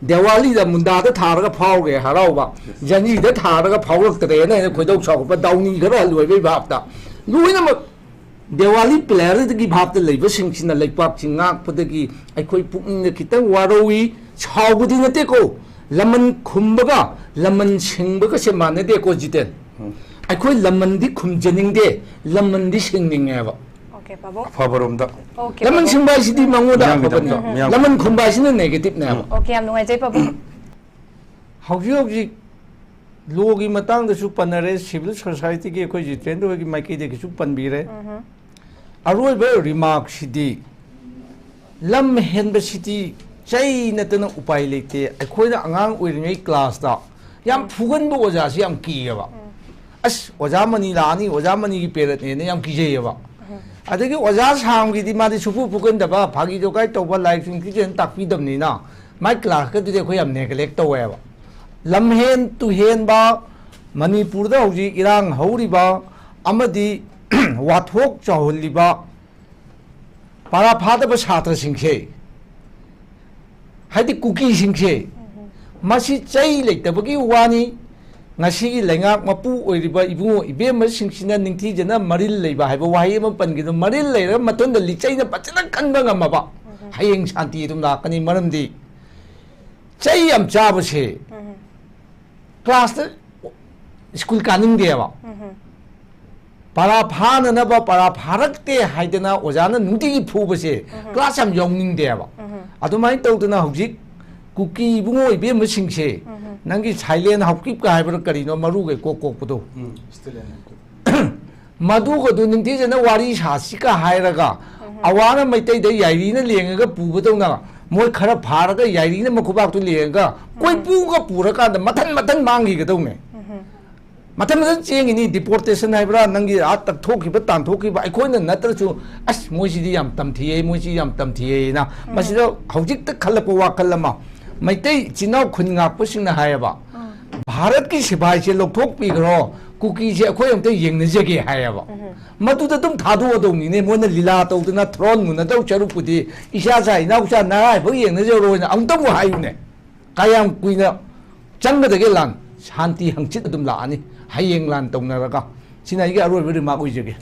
ꯗꯦꯋꯥꯂꯤꯗ ꯃꯨꯟꯗꯥꯗ ꯊꯥꯔꯒ ꯐꯥꯎꯒꯦ ꯍꯔꯥꯎꯕ, ꯖꯅꯤꯗ ꯊꯥꯔꯒ ꯐꯥꯎꯔꯛꯇ꯭ꯔꯦꯅ ꯍꯦꯟꯅ ꯈꯣꯏꯗꯧ ꯁꯥꯎꯒꯠꯄ, ꯗꯥꯎꯅꯤ ꯈꯔ ꯍꯜꯂꯣꯏꯕꯩ ꯚꯥꯞꯇ ꯂꯣꯏꯅꯃꯛ ꯗꯦꯋꯥꯂꯤ ꯄ꯭ꯂꯦꯌꯔꯗꯒꯤ ꯚꯥꯞꯇ ꯂꯩꯕꯁꯤꯡꯁꯤꯅ ꯂꯩꯄꯥꯛꯁꯤ ꯉꯥꯛꯄꯗꯒꯤ ꯑꯩꯈꯣꯏ ꯄꯨꯛꯅꯤꯡꯗ ꯈꯤꯇꯪ ꯋꯥꯔꯧꯏ, ꯁꯥꯎꯕꯗꯤ ꯅꯠꯇꯦꯀꯣ, ꯂꯃꯟ ꯈꯨꯝꯕꯒ ꯂꯃꯟ ꯁꯤꯡꯕꯒꯁꯦ ꯃꯥꯟꯅꯗꯦꯀꯣ, ꯖꯤꯇꯦꯟ꯫ ꯎꯝ꯫ ꯑꯩꯈꯣꯏ ꯂꯃꯟꯗꯤ ꯈꯨꯝꯖꯅꯤꯡꯗꯦ, ꯂꯃꯟꯗꯤ ꯁꯤꯡꯅꯤꯡꯉꯦꯕ꯫ ꯑꯣꯀꯦ, ꯄꯥꯕꯨꯡ꯫ ꯑꯐꯕꯔꯣꯝꯗ꯫ ꯑꯣꯀꯦ, ꯂꯃꯟ ꯄꯥꯕꯨꯡ꯫ ꯁꯤꯡꯕ ꯍꯥꯏꯁꯤꯗꯤ ꯃꯉꯣꯟꯗ ꯃꯤꯌꯥꯝꯒꯤꯗꯃꯛ, ꯑꯐꯕꯅꯤ꯫ ꯃꯤꯌꯥꯝ-, ꯂꯃꯟ ꯈꯨꯝꯕ ꯍꯥꯏꯁꯤꯅ ꯅꯦꯒꯦꯇꯤꯞꯅꯦꯕ꯫ ꯎꯝ꯫ ꯑꯣꯀꯦ, ꯌꯥꯝ ꯅꯨꯡꯉꯥꯏꯖꯩ, ꯄꯥꯕꯨꯡ꯫ ꯍꯧꯖꯤꯛ ꯍꯧꯖꯤꯛ ꯂꯣꯒꯤ ꯃꯇꯥꯡꯗꯁꯨ ꯄꯟꯅꯔꯦ, ꯁꯤꯚꯤꯜ ꯁꯣꯁꯥꯏꯇꯤꯒꯤ ꯑꯩꯈꯣꯏ ꯖꯤꯇꯦꯟꯗ꯭ꯔ ꯍꯣꯏꯒꯤ ꯃꯥꯏꯀꯩꯗꯒꯤꯁꯨ ꯄꯟꯕꯤꯔꯦ꯫ ꯎꯝꯍꯨꯝ꯫ ꯑꯔꯣꯏꯕ ꯔꯤꯃꯥꯔꯛꯁꯤꯗꯤ, ꯂꯝ ꯍꯦꯟꯕꯁꯤꯗꯤ ꯆꯩ ꯅꯠꯇꯅ ꯎꯄꯥꯏ ꯂꯩꯇꯦ꯫ ꯑꯩꯈꯣꯏꯅ ꯑꯉꯥꯡ ꯑꯣꯏꯔꯤꯉꯩ ꯀ꯭ꯂꯥꯁꯇ ꯌꯥꯝ ꯎꯝ꯫ ꯐꯨꯒꯟꯕ ꯑꯣꯖꯥꯁꯤ ꯌꯥꯝ ꯀꯤꯌꯦꯕ꯫ ꯎꯝ꯫ "ꯑꯁ, ꯑꯣꯖꯥ ꯃꯅꯤ ꯂꯥꯛꯑꯅꯤ, ꯑꯣꯖꯥ ꯃꯅꯤꯒꯤ ꯄꯦꯔꯠꯅꯦꯅ" ꯌꯥꯝ ꯀꯤꯖꯩꯌꯦꯕ꯫ ꯎꯝ꯫ ꯑꯗꯒꯤ ꯑꯣꯖꯥ ꯁꯥꯝꯒꯤꯗꯤ ꯃꯥꯗꯤ ꯁꯨꯐꯨ ꯐꯨꯒꯟꯗꯕ, ꯐꯥꯒꯤ ꯖꯣꯒꯥꯏ ꯇꯧꯕ, ꯂꯥꯏꯔꯤꯛꯁꯨ ꯅꯤꯡꯊꯤꯖꯅ ꯇꯥꯛꯄꯤꯗꯕꯅꯤꯅ ꯃꯥꯏ ꯀ꯭ꯂꯥꯁꯀꯗꯨꯗꯤ ꯑꯩꯈꯣꯏ ꯌꯥꯝ ꯅꯦꯒ꯭ꯂꯦꯛ ꯇꯧꯋꯦꯕ꯫ ꯂꯝꯍꯦꯟ ꯇꯨꯍꯦꯟꯕ, ꯃꯅꯤꯄꯨꯔꯗ ꯍꯧꯖꯤꯛ ꯏꯔꯥꯡ ꯍꯧꯔꯤꯕ ꯑꯃꯗꯤ ꯋꯥꯊꯣꯛ ꯆꯥꯎꯍꯜꯂꯤꯕ ꯄꯔꯥ ꯐꯥꯗꯕ ꯁꯥꯇ꯭ꯔꯁꯤꯡꯁꯦ, ꯍꯥꯏꯗꯤ ꯀꯨꯀꯤꯁꯤꯡꯁꯦ, ꯃꯁꯤ ꯆꯩ ꯂꯩꯇꯕꯒꯤ ꯋꯥꯅꯤ, ꯉꯁꯤꯒꯤ ꯂꯩꯉꯥꯛ ꯃꯄꯨ ꯑꯣꯏꯔꯤꯕ ꯏꯕꯨꯡꯉꯣ ꯏꯕꯦꯝꯃꯁꯤꯡꯁꯤꯅ ꯅꯤꯡꯊꯤꯖꯅ ꯃꯔꯤꯜ ꯂꯩꯕ ꯍꯥꯏꯕ ꯋꯥꯍꯩ ꯑꯃ ꯄꯟꯈꯤꯗꯨ, ꯃꯔꯤꯜ ꯂꯩꯔꯕ ꯃꯇꯨꯡꯗ ꯂꯤꯆꯩꯅ ꯐꯖꯅ ꯀꯟꯕ ꯉꯝꯃꯕ, ꯍꯌꯦꯡ ꯁꯥꯟꯇꯤ ꯑꯗꯨꯝ ꯂꯥꯛꯀꯅꯤ꯫ ꯃꯔꯝꯗꯤ ꯆꯩ ꯌꯥꯝ ꯆꯥꯕꯁꯦ ꯀ꯭ꯂꯥꯁꯇ, ꯁ꯭ꯀꯨꯜ ꯀꯥꯅꯤꯡꯗꯦꯕ꯫ ꯄꯔꯥ ꯐꯥꯅꯅꯕ, ꯄꯔꯥ ꯐꯥꯔꯛꯇꯦ ꯍꯥꯏꯗꯅ ꯑꯣꯖꯥꯅ ꯅꯨꯡꯇꯤꯒꯤ ꯐꯨꯕꯁꯦ ꯀ꯭ꯂꯥꯁ ꯌꯥꯝ ꯌꯥꯎꯅꯤꯡꯗꯦꯕ꯫ ꯑꯗꯨꯃꯥꯏꯅ ꯇꯧꯗꯅ ꯍꯧꯖꯤꯛ ꯀꯨꯀꯤ ꯏꯕꯨꯡꯉꯣ ꯏꯕꯦꯝꯃꯁꯤꯡꯁꯦ, ꯅꯪꯒꯤ silent ꯍꯥꯎꯀꯤꯞꯀ ꯍꯥꯏꯕ꯭ꯔꯥ ꯀꯔꯤꯅꯣ, ꯃꯔꯨꯒ ꯀꯣꯛ ꯀꯣꯛꯄꯗꯣ, ꯎꯝ, student ꯍꯥꯎꯀꯤꯞ꯫ ꯃꯗꯨꯒꯗꯨ ꯅꯤꯡꯊꯤꯖꯅ ꯋꯥꯔꯤ ꯁꯥꯁꯤꯀ ꯍꯥꯏꯔꯒ, ꯑꯋꯥꯅ ꯃꯩꯇꯩꯗ ꯌꯥꯏꯔꯤꯅ ꯂꯦꯡꯉꯒ ꯄꯨꯕꯗꯧꯅ, ꯃꯣꯏ ꯈꯔ ꯐꯥꯔꯒ ꯌꯥꯏꯔꯤꯅ ꯃꯈꯨꯕꯥꯛꯇꯨ ꯂꯦꯡꯉꯒ ꯀꯣꯏꯄꯨꯒ ꯄꯨꯔꯀꯥꯟꯗ ꯃꯊꯟ ꯃꯊꯟ ꯃꯥꯡꯈꯤꯒꯗꯧꯅꯦ꯫ ꯃꯊꯟ ꯃꯊꯟ ꯆꯦꯡꯒꯤꯅꯤ꯫ Deportation ꯍꯥꯏꯕ꯭ꯔꯥ, ꯅꯪꯒꯤ ꯑꯥ ꯇꯛꯊꯣꯛꯈꯤꯕ, ꯇꯥꯟꯊꯣꯛꯈꯤꯕ, ꯑꯩꯈꯣꯏꯅ ꯅꯠꯇ꯭ꯔꯁꯨ, "ꯑꯁ, ꯃꯣꯏꯁꯤꯗꯤ ꯌꯥꯝ ꯇꯝꯊꯤꯌꯦ, ꯃꯣꯏꯁꯤ ꯌꯥꯝ ꯇꯝꯊꯤꯌꯦꯅ", ꯃꯁꯤꯗ ꯍꯧꯖꯤꯛꯇ ꯈꯜꯂꯛꯄ ꯋꯥꯈꯜ ꯑꯃ꯫ ꯃꯩꯇꯩ ꯏꯆꯤꯟ ꯏꯅꯥꯎ ꯈꯨꯟ ꯉꯥꯛꯄꯁꯤꯡꯅ ꯍꯥꯏꯌꯦꯕ, "ꯚꯥꯔꯠꯀꯤ ꯁꯤꯐꯥꯏꯁꯦ ꯂꯧꯊꯣꯛꯄꯤꯈ꯭ꯔꯣ, ꯀꯨꯀꯤꯁꯦ ꯑꯩꯈꯣꯏ ꯑꯝꯇ ꯌꯦꯡꯅꯖꯒꯦ", ꯍꯥꯏꯌꯦꯕ꯫ ꯃꯗꯨꯗ ꯑꯗꯨꯝ ꯊꯥꯗꯣꯛꯑꯗꯧꯅꯤꯅꯦ, ꯃꯣꯏꯅ ꯂꯤꯂꯥ ꯇꯧꯗꯅ ꯊ꯭ꯔꯣꯟ ꯃꯨꯟꯅꯗꯧ ꯁꯔꯨꯛꯄꯨꯗꯤ, ꯏꯆꯥꯆꯥ ꯏꯅꯥꯎꯆꯥ ꯅꯔꯥꯏꯕꯛ ꯌꯦꯡꯅꯖꯔꯣꯏꯅ ꯑꯃꯨꯛꯇꯕꯨ ꯍꯥꯏꯌꯨꯅꯦ꯫ ꯀꯌꯥꯝ ꯀꯨꯏꯅ ꯆꯪꯒꯗꯒꯦ ꯂꯥꯟ? ꯁꯥꯟꯇꯤ ꯍꯪꯆꯤꯠ ꯑꯗꯨꯝ ꯂꯥꯛꯑꯅꯤ, ꯍꯌꯦꯡ ꯂꯥꯟ ꯇꯧꯅꯔꯒ꯫ ꯁꯤꯅ ꯑꯩꯒꯤ ꯑꯔꯣꯏꯕ remark ꯑꯣꯏꯖꯒꯦ꯫